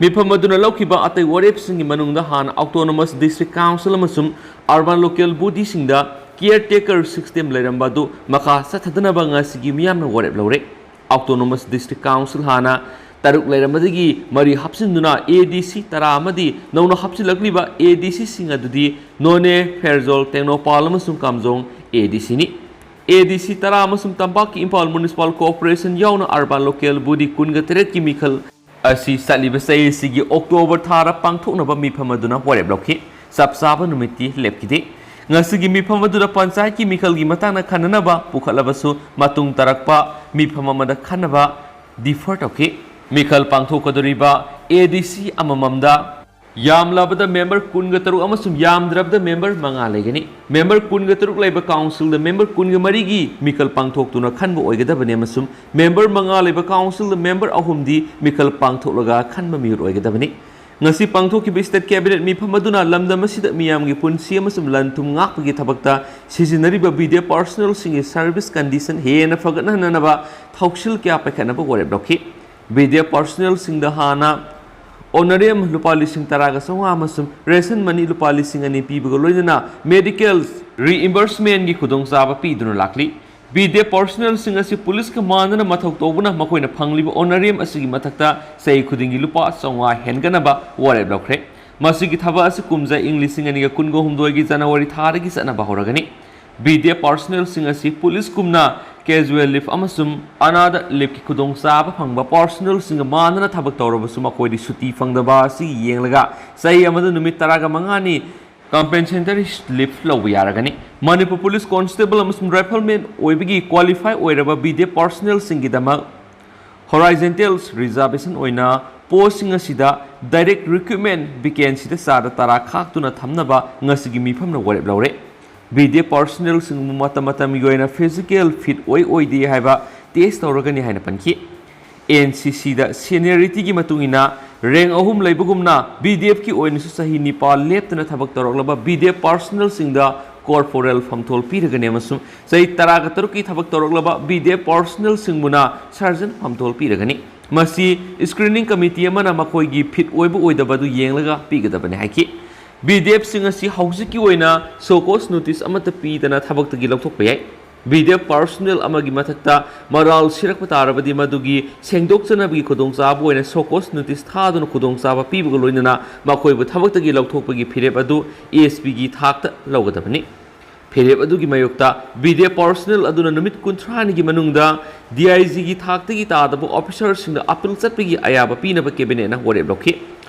ꯃꯤꯐꯝ ꯑꯗꯨꯅ ꯂꯧꯈꯤꯕ ꯑꯇꯩ ꯋꯥꯔꯦꯞꯁꯤꯡꯒꯤ ꯃꯅꯨꯡꯗ ꯍꯥꯟꯅ Autonomous District Council ꯑꯃꯁꯨꯡ Urban Local Bodyꯁꯤꯡꯗ caretaker system ꯂꯩꯔꯝꯕ ꯑꯗꯨ ꯃꯈꯥ ꯆꯠꯊꯗꯅꯕ ꯉꯁꯤꯒꯤ ꯃꯤꯌꯥꯝꯅ ꯋꯥꯔꯦꯞ ꯂꯧꯔꯦ꯫ Autonomous District Council ꯍꯥꯟꯅ ꯇꯔꯨꯛ ꯂꯩꯔꯝꯕꯗꯒꯤ ꯃꯔꯤ ꯍꯥꯞꯆꯤꯟꯗꯨꯅ ADC ꯇꯔꯥ ꯑꯃꯗꯤ ꯅꯧꯅ ꯍꯥꯞꯆꯤꯜꯂꯛꯂꯤꯕ ADCꯁꯤꯡ ꯑꯗꯨꯗꯤ ꯅꯣꯅꯦ, ꯐꯦꯔꯖꯣꯜ, ꯇꯦꯡꯅꯧꯄꯥꯜ ꯑꯃꯁꯨꯡ ꯀꯥꯝꯖꯣꯡ ADCꯅꯤ꯫ ADC ꯇꯔꯥ ꯑꯃꯁꯨꯡ ꯇꯝꯄꯥꯛꯀꯤ ꯏꯝꯐꯥꯜ Municipal Corporation ꯌꯥꯎꯅ Urban Local Body ꯀꯨꯟꯒ ꯇꯔꯦꯠꯀꯤ ꯃꯤꯈꯜ ꯑꯁꯤ ꯆꯠꯂꯤꯕ ꯆꯍꯤꯁꯤꯒꯤ October ꯊꯥꯗ ꯄꯥꯡꯊꯣꯛꯅꯕ ꯃꯤꯐꯝ ꯑꯗꯨꯅ ꯋꯥꯔꯦꯞ ꯂꯧꯈꯤ꯫ ꯆꯞ ꯆꯥꯕ ꯅꯨꯃꯤꯠꯇꯤ ꯂꯦꯞꯈꯤꯗꯦ꯫ ꯉꯁꯤꯒꯤ ꯃꯤꯐꯝ ꯑꯗꯨꯗ ꯄꯟꯆꯥꯌꯠꯀꯤ ꯃꯤꯈꯜꯒꯤ ꯃꯇꯥꯡꯗ ꯈꯟꯅꯅꯕ ꯄꯨꯈꯠꯂꯕꯁꯨ ꯃꯇꯨꯡ ꯇꯥꯔꯛꯄ ꯃꯤꯐꯝ ꯑꯃꯗ ꯈꯟꯅꯕ defer ꯇꯧꯈꯤ꯫ ꯃꯤꯈꯜ ꯄꯥꯡꯊꯣꯛꯀꯗꯧꯔꯤꯕ ADC ꯑꯃꯃꯝꯗ ꯌꯥꯝꯂꯕꯗ member ꯀꯨꯟꯒ ꯇꯔꯨꯛ ꯑꯃꯁꯨꯡ ꯌꯥꯝꯗ꯭ꯔꯕꯗ member ꯃꯉꯥ ꯂꯩꯒꯅꯤ꯫ Member ꯀꯨꯟꯒ ꯇꯔꯨꯛ ꯂꯩꯕ councilꯗ member ꯀꯨꯟꯒ ꯃꯔꯤꯒꯤ ꯃꯤꯈꯜ ꯄꯥꯡꯊꯣꯛꯇꯨꯅ ꯈꯟꯕ ꯑꯣꯏꯒꯗꯕꯅꯤ ꯑꯃꯁꯨꯡ member ꯃꯉꯥ ꯂꯩꯕ councilꯗ member ꯑꯍꯨꯝꯗꯤ ꯃꯤꯈꯜ ꯄꯥꯡꯊꯣꯛꯂꯒ ꯈꯟꯕ ꯃꯤꯍꯨꯠ ꯑꯣꯏꯒꯗꯕꯅꯤ꯫ ꯉꯁꯤ ꯄꯥꯡꯊꯣꯛꯈꯤꯕ State Cabinet ꯃꯤꯐꯝ ꯑꯗꯨꯅ ꯂꯝꯗꯝ ꯑꯁꯤꯗ ꯃꯤꯌꯥꯝꯒꯤ ꯄꯨꯟꯁꯤ ꯑꯃꯁꯨꯡ ꯂꯟ ꯊꯨꯝ ꯉꯥꯛꯄꯒꯤ ꯊꯕꯛꯇ ꯁꯤꯖꯤꯟꯅꯔꯤꯕ BDF personnelꯁꯤꯡꯒꯤ service condition ꯍꯦꯟꯅ ꯐꯒꯠꯍꯟꯅꯕ ꯊꯧꯁꯤꯜ ꯀꯌꯥ ꯄꯥꯏꯈꯠꯅꯕ ꯋꯥꯔꯦꯞ ꯂꯧꯈꯤ꯫ BDF personnelꯁꯤꯡꯗ ꯍꯥꯟꯅ honorarium ꯂꯨꯄꯥ ꯂꯤꯁꯤꯡ ꯇꯔꯥꯒ ꯆꯥꯝꯃꯉꯥ ꯑꯃꯁꯨꯡ ration money ꯂꯨꯄꯥ ꯂꯤꯁꯤꯡ ꯑꯅꯤ ꯄꯤꯕꯒ ꯂꯣꯏꯅꯅ medical reimbursementꯀꯤ ꯈꯨꯗꯣꯡꯆꯥꯕ ꯄꯤꯗꯨꯅ ꯂꯥꯛꯂꯤ꯫ BDF personnelꯁꯤꯡ ꯑꯁꯤ policeꯀ ꯃꯥꯟꯅꯅ ꯃꯊꯧ ꯇꯧꯕꯅ ꯃꯈꯣꯏꯅ ꯐꯪꯂꯤꯕ honorarium ꯑꯁꯤꯒꯤ ꯃꯊꯛꯇ ꯆꯍꯤ ꯈꯨꯗꯤꯡꯒꯤ ꯂꯨꯄꯥ ꯆꯥꯝꯃꯉꯥ ꯍꯦꯟꯒꯠꯅꯕ ꯋꯥꯔꯦꯞ ꯂꯧꯈ꯭ꯔꯦ꯫ ꯃꯁꯤꯒꯤ ꯊꯕꯛ ꯑꯁꯤ ꯀꯨꯝꯖꯥ ꯏꯪ ꯂꯤꯁꯤꯡ ꯑꯅꯤꯒ ꯀꯨꯟꯒ ꯍꯨꯝꯗꯣꯏꯒꯤ January ꯊꯥꯗꯒꯤ ꯆꯠꯅꯕ ꯍꯧꯔꯒꯅꯤ꯫ BDF personnelꯁꯤꯡ ꯑꯁꯤ policeꯀꯨꯝꯅ casual leave ꯑꯃꯁꯨꯡ another leaveꯀꯤ ꯈꯨꯗꯣꯡꯆꯥꯕ ꯐꯪꯕ personnelꯁꯤꯡꯒ ꯃꯥꯟꯅꯅ ꯊꯕꯛ ꯇꯧꯔꯕꯁꯨ ꯃꯈꯣꯏꯗꯤ ꯁꯨꯇꯤ ꯐꯪꯗꯕ ꯑꯁꯤꯒꯤ ꯌꯦꯡꯂꯒ ꯆꯍꯤ ꯑꯃꯗ ꯅꯨꯃꯤꯠ ꯇꯔꯥꯒ ꯃꯉꯥꯅꯤ Compensatory leave ꯂꯧꯕ ꯌꯥꯔꯒꯅꯤ꯫ ꯃꯅꯤꯄꯨꯔ ꯄꯨꯂꯤꯁ ꯀꯣꯟꯁꯇꯦꯕꯜ ꯑꯃꯁꯨꯡ ꯔꯥꯏꯐꯜꯃꯦꯟ ꯑꯣꯏꯕꯒꯤ ꯀ꯭ꯋꯥꯂꯤꯐꯥꯏ ꯑꯣꯏꯔꯕ ꯕꯤ ꯗꯤ ꯑꯦꯐ ꯄꯥꯔꯁꯣꯅꯦꯜꯁꯤꯡꯒꯤꯗꯃꯛ ꯍꯣꯔꯥꯏꯖꯟꯇꯦꯜ ꯔꯤꯖꯥꯔꯕꯦꯁꯟ ꯑꯣꯏꯅ ꯄꯣꯁꯁꯤꯡ ꯑꯁꯤꯗ ꯗꯥꯏꯔꯦꯛ ꯔꯤꯀ꯭ꯔꯨꯠꯃꯦꯟ ꯚꯦꯀꯦꯟꯁꯤꯗ ꯆꯥꯗ ꯇꯔꯥ ꯈꯥꯛꯇꯨꯅ ꯊꯝꯅꯕ ꯉꯁꯤꯒꯤ ꯃꯤꯐꯝꯅ ꯋꯥꯔꯦꯞ ꯂꯧꯔꯦ꯫ ꯕꯤ ꯗꯤ ꯑꯦꯐ ꯄꯥꯔꯁꯣꯅꯦꯜꯁꯤꯡꯕꯨ ꯃꯇꯝ ꯃꯇꯝꯒꯤ ꯑꯣꯏꯅ ꯐꯤꯖꯤꯀꯦꯜ ꯐꯤꯠ ꯑꯣꯏ ꯑꯣꯏꯗꯦ ꯍꯥꯏꯕ ꯇꯦꯁ ꯇꯧꯔꯒꯅꯤ ꯍꯥꯏꯅ ꯄꯟꯈꯤ꯫ ꯑꯦꯟ ꯁꯤ ꯁꯤꯗ ꯁꯦꯅꯤꯌꯔꯤꯇꯤꯒꯤ ꯃꯇꯨꯡ ꯏꯟꯅ ꯔꯦꯡ ꯑꯍꯨꯝ ꯂꯩꯕꯒꯨꯝꯅ ꯕꯤ ꯗꯤ ꯑꯦꯐꯀꯤ ꯑꯣꯏꯅꯁꯨ ꯆꯍꯤ ꯅꯤꯄꯥꯜ ꯂꯦꯞꯇꯅ ꯊꯕꯛ ꯇꯧꯔꯛꯂꯕ ꯕꯤ ꯗꯤ ꯑꯦꯐ ꯄꯥꯔꯁꯣꯅꯦꯜꯁꯤꯡꯗ ꯀꯣꯔꯄꯣꯔꯦꯜ ꯐꯝꯊꯣꯜ ꯄꯤꯔꯒꯅꯤ ꯑꯃꯁꯨꯡ ꯆꯍꯤ ꯇꯔꯥꯒ ꯇꯔꯨꯛꯀꯤ ꯊꯕꯛ ꯇꯧꯔꯛꯂꯕ ꯕꯤ ꯗꯤ ꯑꯦꯐ ꯄꯥꯔꯁꯣꯅꯦꯜꯁꯤꯡꯕꯨꯅ ꯁꯔꯖꯟ ꯐꯝꯊꯣꯜ ꯄꯤꯔꯒꯅꯤ꯫ ꯃꯁꯤ ꯁ꯭ꯀ꯭ꯔꯤꯅꯤꯡ ꯀꯃꯤꯇꯤ ꯑꯃꯅ ꯃꯈꯣꯏꯒꯤ ꯐꯤꯠ ꯑꯣꯏꯕ ꯑꯣꯏꯗꯕ ꯑꯗꯨ ꯌꯦꯡꯂꯒ ꯄꯤꯒꯗꯕꯅꯤ ꯍꯥꯏꯈꯤ꯫ ꯕꯤ ꯗꯤ ꯑꯦꯐꯁꯤꯡ ꯑꯁꯤ ꯍꯧꯖꯤꯛꯀꯤ ꯑꯣꯏꯅ ꯁꯣ ꯀꯣꯁ ꯅꯣꯇꯤꯁ ꯑꯃꯠꯇ ꯄꯤꯗꯅ ꯊꯕꯛꯇꯒꯤ ꯂꯧꯊꯣꯛꯄ ꯌꯥꯏ꯫ ꯕꯤ ꯗꯤ ꯑꯦꯐ ꯄꯥꯔꯁꯣꯅꯦꯜ ꯑꯃꯒꯤ ꯃꯊꯛꯇ ꯃꯔꯥꯜ ꯁꯤꯔꯛꯄ ꯇꯥꯔꯕꯗꯤ ꯃꯗꯨꯒꯤ ꯁꯦꯡꯗꯣꯛꯆꯅꯕꯒꯤ ꯈꯨꯗꯣꯡꯆꯥꯕ ꯑꯣꯏꯅ ꯁꯣ ꯀꯣꯁ ꯅꯣꯇꯤꯁ ꯊꯥꯗꯨꯅ ꯈꯨꯗꯣꯡꯆꯥꯕ ꯄꯤꯕꯒ ꯂꯣꯏꯅꯅ ꯃꯈꯣꯏꯕꯨ ꯊꯕꯛꯇꯒꯤ ꯂꯧꯊꯣꯛꯄꯒꯤ ꯐꯤꯔꯦꯞ ꯑꯗꯨ ꯑꯦꯁ ꯄꯤꯒꯤ ꯊꯥꯛꯇ ꯂꯧꯒꯗꯕꯅꯤ꯫ ꯐꯤꯔꯦꯞ ꯑꯗꯨꯒꯤ ꯃꯥꯌꯣꯛꯇ ꯕꯤ ꯗꯤ ꯑꯦꯐ ꯄꯥꯔꯁꯣꯅꯦꯜ ꯑꯗꯨꯅ ꯅꯨꯃꯤꯠ ꯀꯨꯟꯊ꯭ꯔꯥꯅꯤꯒꯤ ꯃꯅꯨꯡꯗ ꯗꯤ ꯑꯥꯏ ꯖꯤꯒꯤ ꯊꯥꯛꯇꯒꯤ ꯇꯥꯗꯕ ꯑꯣꯐꯤꯁꯔꯁꯤꯡꯗ ꯑꯄꯤꯜ ꯆꯠꯄꯒꯤ ꯑꯌꯥꯕ ꯄꯤꯅꯕ ꯀꯦꯕꯤꯅꯦꯠꯅ ꯋꯥꯔꯦꯞ ꯂꯧꯈꯤ꯫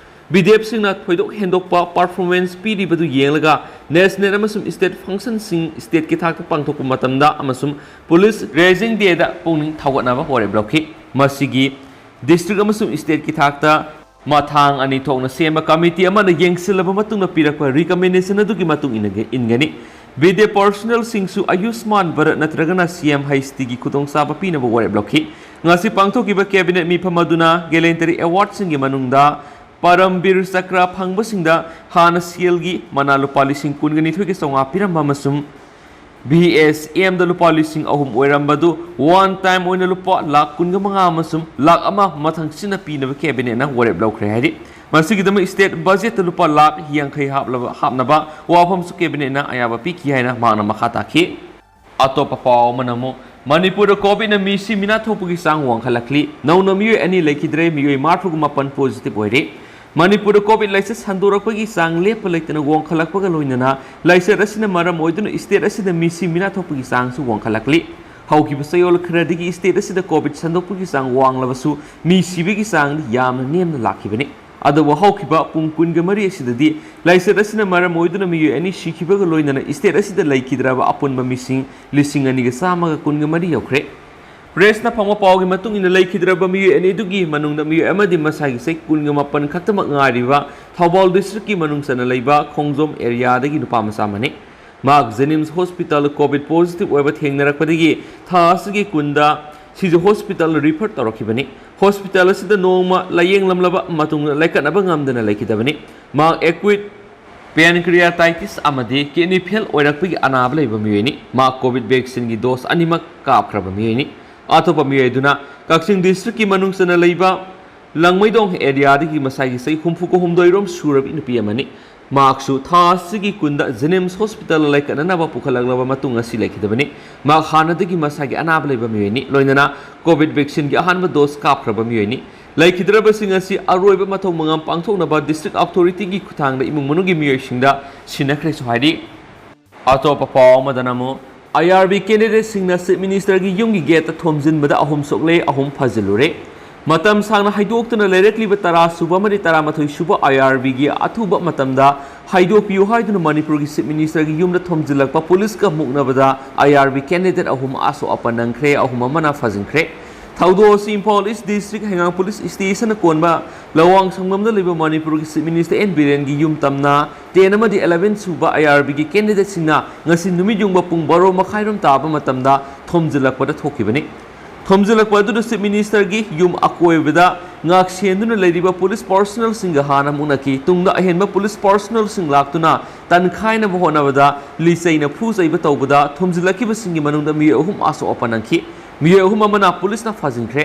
ꯕꯤ ꯗꯤ ꯑꯦꯐꯁꯤꯡꯅ ꯊꯣꯏꯗꯣꯛ ꯍꯦꯟꯗꯣꯛꯄ ꯄꯔꯐꯣꯔꯃꯦꯟꯁ ꯄꯤꯔꯤꯕꯗꯨ ꯌꯦꯡꯂꯒ ꯅꯦꯁꯅꯦꯜ ꯑꯃꯁꯨꯡ ꯁ꯭ꯇꯦꯠ ꯐꯪꯁꯟꯁꯤꯡ ꯁ꯭ꯇꯦꯠꯀꯤ ꯊꯥꯛꯇ ꯄꯥꯡꯊꯣꯛꯄ ꯃꯇꯝꯗ ꯑꯃꯁꯨꯡ ꯄꯨꯂꯤꯁ ꯔꯦꯖꯤꯡ ꯗꯦꯗ ꯄꯨꯛꯅꯤꯡ ꯊꯧꯒꯠꯅꯕ ꯋꯥꯔꯦꯞ ꯂꯧꯈꯤ꯫ ꯃꯁꯤꯒꯤ ꯗꯤꯁꯇ꯭ꯔꯤꯛ ꯑꯃꯁꯨꯡ ꯁ꯭ꯇꯦꯠꯀꯤ ꯊꯥꯛꯇ ꯃꯊꯥꯡ ꯑꯅꯤ ꯊꯣꯛꯅ ꯁꯦꯝꯕ ꯀꯃꯤꯇꯤ ꯑꯃꯅ ꯌꯦꯡꯁꯤꯜꯂꯕ ꯃꯇꯨꯡꯗ ꯄꯤꯔꯛꯄ ꯔꯤꯀꯃꯦꯟꯗꯦꯁꯟ ꯑꯗꯨꯒꯤ ꯃꯇꯨꯡ ꯏꯟꯅꯒ-, ꯏꯟꯒꯅꯤ꯫ ꯕꯤ ꯗꯤ ꯑꯦꯐ ꯄꯥꯔꯁꯣꯅꯦꯜꯁꯤꯡꯁꯨ ꯑꯌꯨꯁꯃꯥꯟ ꯚꯥꯔꯠ ꯅꯠꯇ꯭ꯔꯒꯅ ꯁꯤ ꯑꯦꯝ ꯍꯩꯆ ꯗꯤꯒꯤ ꯈꯨꯗꯣꯡꯆꯥꯕ ꯄꯤꯅꯕ ꯋꯥꯔꯦꯞ ꯂꯧꯈꯤ꯫ ꯉꯁꯤ ꯄꯥꯡꯊꯣꯛꯈꯤꯕ ꯀꯦꯕꯤꯅꯦꯠ ꯃꯤꯐꯝ ꯑꯗꯨꯅ ꯒꯦꯂꯦꯟꯇꯔꯤ ꯑꯦꯋꯥꯔꯗꯁꯤꯡꯒꯤ ꯃꯅꯨꯡꯗ ꯄꯔꯝꯕꯤꯔ ꯆꯀ꯭ꯔ ꯐꯪꯕꯁꯤꯡꯗ ꯍꯥꯟꯅ ꯁꯦꯜꯒꯤ ꯃꯅꯥ ꯂꯨꯄꯥ ꯂꯤꯁꯤꯡ ꯀꯨꯟꯒ ꯅꯤꯊꯣꯏꯒꯤ ꯆꯥꯝꯃꯉꯥ ꯄꯤꯔꯝꯕ ꯑꯃꯁꯨꯡ ꯕꯤ ꯑꯦꯁ ꯑꯦꯝꯗ ꯂꯨꯄꯥ ꯂꯤꯁꯤꯡ ꯑꯍꯨꯝ ꯑꯣꯏꯔꯝꯕꯗꯨ ꯋꯥꯟ ꯇꯥꯏꯝ ꯑꯣꯏꯅ ꯂꯨꯄꯥ ꯂꯥꯈ ꯀꯨꯟꯒ ꯃꯉꯥ ꯑꯃꯁꯨꯡ ꯂꯥꯈ ꯑꯃ ꯃꯊꯪ ꯁꯤꯟꯅ ꯄꯤꯅꯕ ꯀꯦꯕꯤꯅꯦꯠꯅ ꯋꯥꯔꯦꯞ ꯂꯧꯈ꯭ꯔꯦ ꯍꯥꯏꯔꯤ꯫ ꯃꯁꯤꯒꯤꯗꯃꯛ ꯁ꯭ꯇꯦꯠ ꯕꯖꯦꯠꯇ ꯂꯨꯄꯥ ꯂꯥꯈ ꯌꯥꯡꯈꯩ ꯍꯥꯞꯂꯕ, ꯍꯥꯞꯅꯕ ꯋꯥꯐꯝꯁꯨ ꯀꯦꯕꯤꯅꯦꯠꯅ ꯑꯌꯥꯕ ꯄꯤꯈꯤ ꯍꯥꯏꯅ ꯃꯍꯥꯛꯅ ꯃꯈꯥ ꯇꯥꯈꯤ꯫ ꯑꯇꯣꯞꯄ ꯄꯥꯎ ꯑꯃꯅ ꯑꯃꯨꯛ ꯃꯅꯤꯄꯨꯔꯗ ꯀꯣꯚꯤꯗꯅ ꯃꯤ ꯁꯤ ꯃꯤꯅꯥ ꯊꯣꯛꯄꯒꯤ ꯆꯥꯡ ꯋꯥꯡꯈꯠꯂꯛꯂꯤ꯫ ꯅꯧꯅ ꯃꯤꯑꯣꯏ ꯑꯅꯤ ꯂꯩꯈꯤꯗ꯭ꯔꯦ, ꯃꯤꯑꯣꯏ ꯃꯔꯤꯐꯨꯒ ꯃꯥꯄꯟ ꯄꯣꯖꯤꯇꯤꯚ ꯑꯣꯏꯔꯦ꯫ ꯃꯅꯤꯄꯨꯔꯗ ꯀꯣꯚꯤꯗ ꯂꯥꯏꯆꯠ ꯁꯟꯗꯣꯔꯛꯄꯒꯤ ꯆꯥꯡ ꯂꯦꯞꯄ ꯂꯩꯇꯅ ꯋꯥꯡꯈꯠꯂꯛꯄꯒ ꯂꯣꯏꯅꯅ ꯂꯥꯏꯆꯠ ꯑꯁꯤꯅ ꯃꯔꯝ ꯑꯣꯏꯗꯨꯅ ꯁ꯭ꯇꯦꯠ ꯑꯁꯤꯗ ꯃꯤ ꯁꯤ ꯃꯤꯅꯥ ꯊꯣꯛꯄꯒꯤ ꯆꯥꯡꯁꯨ ꯋꯥꯡꯈꯠꯂꯛꯂꯤ꯫ ꯍꯧꯈꯤꯕ ꯆꯌꯣꯜ ꯈꯔꯗꯒꯤ ꯁ꯭ꯇꯦꯠ ꯑꯁꯤꯗ ꯀꯣꯚꯤꯗ ꯁꯟꯗꯣꯛꯄꯒꯤ ꯆꯥꯡ ꯋꯥꯡꯂꯕꯁꯨ ꯃꯤ ꯁꯤꯕꯒꯤ ꯆꯥꯡꯗꯤ ꯌꯥꯝꯅ ꯅꯦꯝꯅ ꯂꯥꯛꯈꯤꯕꯅꯤ꯫ ꯑꯗꯨꯕꯨ ꯍꯧꯈꯤꯕ ꯄꯨꯡ ꯀꯨꯟꯒ ꯃꯔꯤ ꯑꯁꯤꯗꯗꯤ ꯂꯥꯏꯆꯠ ꯑꯁꯤꯅ ꯃꯔꯝ ꯑꯣꯏꯗꯨꯅ ꯃꯤꯑꯣꯏ ꯑꯅꯤ ꯁꯤꯈꯤꯕꯒ ꯂꯣꯏꯅꯅ state ꯑꯁꯤꯗ ꯂꯩꯈꯤꯗ꯭ꯔꯕ ꯑꯄꯨꯟꯕ ꯃꯤꯁꯤꯡ ꯂꯤꯁꯤꯡ ꯑꯅꯤꯒ ꯆꯥꯝꯃꯒ ꯀꯨꯟꯒ ꯃꯔꯤ ꯌꯧꯈ꯭ꯔꯦ꯫ Pressꯅ ꯐꯪꯕ ꯄꯥꯎꯒꯤ ꯃꯇꯨꯡ ꯏꯟꯅ, ꯂꯩꯈꯤꯗ꯭ꯔꯕ ꯃꯤꯑꯣꯏ ꯑꯅꯤꯗꯨꯒꯤ ꯃꯅꯨꯡꯗ ꯃꯤꯑꯣꯏ ꯑꯃꯗꯤ ꯃꯁꯥꯒꯤ ꯆꯍꯤ ꯀꯨꯟꯒ ꯃꯥꯄꯟ ꯈꯛꯇꯃꯛ ꯉꯥꯏꯔꯤꯕ ꯊꯧꯕꯥꯜ districtꯀꯤ ꯃꯅꯨꯡ ꯆꯟꯅ ꯂꯩꯕ ꯈꯣꯡꯖꯣꯝ areaꯗꯒꯤ ꯅꯨꯄꯥ ꯃꯆꯥ ꯑꯃꯅꯤ꯫ ꯃꯍꯥꯛ JNIMS hospital COVID positive ꯑꯣꯏꯕ ꯊꯦꯡꯅꯔꯛꯄꯗꯒꯤ ꯊꯥ ꯑꯁꯤꯒꯤ ꯀꯨꯟꯗ ꯁꯤꯖ hospital refer ꯇꯧꯔꯛꯈꯤꯕꯅꯤ꯫ Hospital ꯑꯁꯤꯗ ꯅꯣꯡꯃ ꯂꯥꯌꯦꯡꯂꯝꯂꯕ ꯃꯇꯨꯡꯗ ꯂꯥꯏꯀꯠꯅꯕ ꯉꯝꯗꯅ ꯂꯩꯈꯤꯗꯕꯅꯤ꯫ ꯃꯍꯥꯛ acute pancreatitis ꯑꯃꯗꯤ kidney fail ꯑꯣꯏꯔꯛꯄꯒꯤ ꯑꯅꯥꯕ ꯂꯩꯕ ꯃꯤꯑꯣꯏꯅꯤ꯫ ꯃꯍꯥꯛ COVID vaccineꯒꯤ dose ꯑꯅꯤꯃꯛ ꯀꯥꯞꯈ꯭ꯔꯕ ꯃꯤꯑꯣꯏꯅꯤ꯫ ꯑꯇꯣꯞꯄ ꯃꯤꯑꯣꯏ ꯑꯗꯨꯅ ꯀꯛꯆꯤꯡ districtꯀꯤ ꯃꯅꯨꯡ ꯆꯟꯅ ꯂꯩꯕ ꯂꯥꯡꯃꯩꯗꯣꯡ areaꯗꯒꯤ ꯃꯁꯥꯒꯤ ꯆꯍꯤ ꯍꯨꯝꯐꯨꯒ ꯍꯨꯝꯗꯣꯏ ꯔꯣꯝ ꯁꯨꯔꯕꯤ ꯅꯨꯄꯤ ꯑꯃꯅꯤ꯫ ꯃꯍꯥꯛꯁꯨ ꯊꯥ ꯑꯁꯤꯒꯤ ꯀꯨꯟꯗ JNIMS hospital ꯂꯥꯏꯀꯠꯅꯅꯕ ꯄꯨꯈꯠꯂꯛꯂꯕ ꯃꯇꯨꯡ ꯑꯁꯤ ꯂꯩꯈꯤꯗꯕꯅꯤ꯫ ꯃꯍꯥꯛ ꯍꯥꯟꯅꯗꯒꯤ ꯃꯁꯥꯒꯤ ꯑꯅꯥꯕ ꯂꯩꯕ ꯃꯤꯑꯣꯏꯅꯤ, ꯂꯣꯏꯅꯅ COVID vaccineꯒꯤ ꯑꯍꯥꯟꯕ dose ꯀꯥꯞꯈ꯭ꯔꯕ ꯃꯤꯑꯣꯏꯅꯤ꯫ ꯂꯩꯈꯤꯗ꯭ꯔꯕꯁꯤꯡ ꯑꯁꯤ ꯑꯔꯣꯏꯕ ꯃꯊꯧ ꯃꯉꯝ ꯄꯥꯡꯊꯣꯛꯅꯕ district authorityꯒꯤ ꯈꯨꯠꯊꯥꯡꯗ ꯏꯃꯨꯡ ꯃꯅꯨꯡꯒꯤ ꯃꯤꯑꯣꯏꯁꯤꯡꯗ ꯁꯤꯟꯅꯈ꯭ꯔꯦꯁꯨ ꯍꯥꯏꯔꯤ꯫ ꯑꯇꯣꯞꯄ ꯄꯥꯎ ꯑꯃꯗꯅ ꯑꯃꯨꯛ, IRB candidateꯁꯤꯡꯅ Chief Ministerꯒꯤ ꯌꯨꯝꯒꯤ gateꯇ ꯊꯣꯝꯖꯤꯟꯕꯗ ꯑꯍꯨꯝ ꯁꯣꯛꯂꯦ, ꯑꯍꯨꯝ ꯐꯥꯖꯤꯜꯂꯨꯔꯦ꯫ ꯃꯇꯝ ꯁꯥꯡꯅ ꯍꯩꯗꯣꯛꯇꯅ ꯂꯩꯔꯛꯂꯤꯕ ꯇꯔꯥ ꯁꯨꯕ ꯑꯃꯗꯤ ꯇꯔꯥꯃꯥꯊꯣꯏ ꯁꯨꯕ IRBꯒꯤ ꯑꯊꯨꯕ ꯃꯇꯝꯗ ꯍꯩꯗꯣꯛꯄꯤꯌꯨ ꯍꯥꯏꯗꯨꯅ ꯃꯅꯤꯄꯨꯔꯒꯤ Chief Ministerꯒꯤ ꯌꯨꯝꯗ ꯊꯣꯝꯖꯤꯜꯂꯛꯄ ꯄꯨꯂꯤꯁꯀ ꯃꯨꯛꯅꯕꯗ IRB candidate ꯑꯍꯨꯝ ꯑꯁꯣꯛ ꯑꯄꯟ ꯅꯪꯈ꯭ꯔꯦ, ꯑꯍꯨꯝ ꯑꯃꯅ ꯐꯥꯖꯤꯟꯈ꯭ꯔꯦ꯫ ꯊꯧꯗꯣꯛ ꯑꯁꯤ ꯏꯝꯐꯥꯜ East District ꯍꯩꯉꯥꯡ Police Stationꯅ ꯀꯣꯟꯕ ꯂꯋꯥꯡ ꯁꯪꯂꯣꯝꯗ ꯂꯩꯕ ꯃꯅꯤꯄꯨꯔꯒꯤ Chief Minister ꯑꯦꯟ ꯕꯤꯔꯦꯟꯒꯤ ꯌꯨꯝ ꯇꯝꯅ ten ꯑꯃꯗꯤ eleven ꯁꯨꯕ IRBꯒꯤ candidateꯁꯤꯡꯅ ꯉꯁꯤ ꯅꯨꯃꯤꯠ ꯌꯨꯡꯕ ꯄꯨꯡ ꯕꯥꯔꯣ ꯃꯈꯥꯏꯔꯣꯝ ꯇꯥꯕ ꯃꯇꯝꯗ ꯊꯣꯝꯖꯤꯜꯂꯛꯄꯗ ꯊꯣꯛꯈꯤꯕꯅꯤ꯫ ꯊꯣꯝꯖꯤꯜꯂꯛꯄ ꯑꯗꯨꯗ Chief Ministerꯒꯤ ꯌꯨꯝ ꯑꯀꯣꯏꯕꯗ ꯉꯥꯛꯁꯦꯟꯗꯨꯅ ꯂꯩꯔꯤꯕ police personnelꯁꯤꯡꯒ ꯍꯥꯟꯅ ꯃꯨꯛꯅꯈꯤ꯫ ꯇꯨꯡꯗ ꯑꯍꯦꯟꯕ police personnelꯁꯤꯡ ꯂꯥꯛꯇꯨꯅ ꯇꯟꯈꯥꯏꯅꯕ ꯍꯣꯠꯅꯕꯗ ꯂꯤꯆꯩꯅ ꯐꯨ ꯆꯩꯕ ꯇꯧꯕꯗ ꯊꯣꯝꯖꯤꯜꯂꯛꯈꯤꯕꯁꯤꯡꯒꯤ ꯃꯅꯨꯡꯗ ꯃꯤꯑꯣꯏ ꯑꯍꯨꯝ ꯑꯁꯣꯛ ꯑꯄꯟ ꯅꯪꯈꯤ꯫ ꯃꯤꯑꯣꯏ ꯑꯍꯨꯝ ꯑꯃꯅ ꯄꯨꯂꯤꯁꯅ ꯐꯥꯖꯤꯟꯈ꯭ꯔꯦ꯫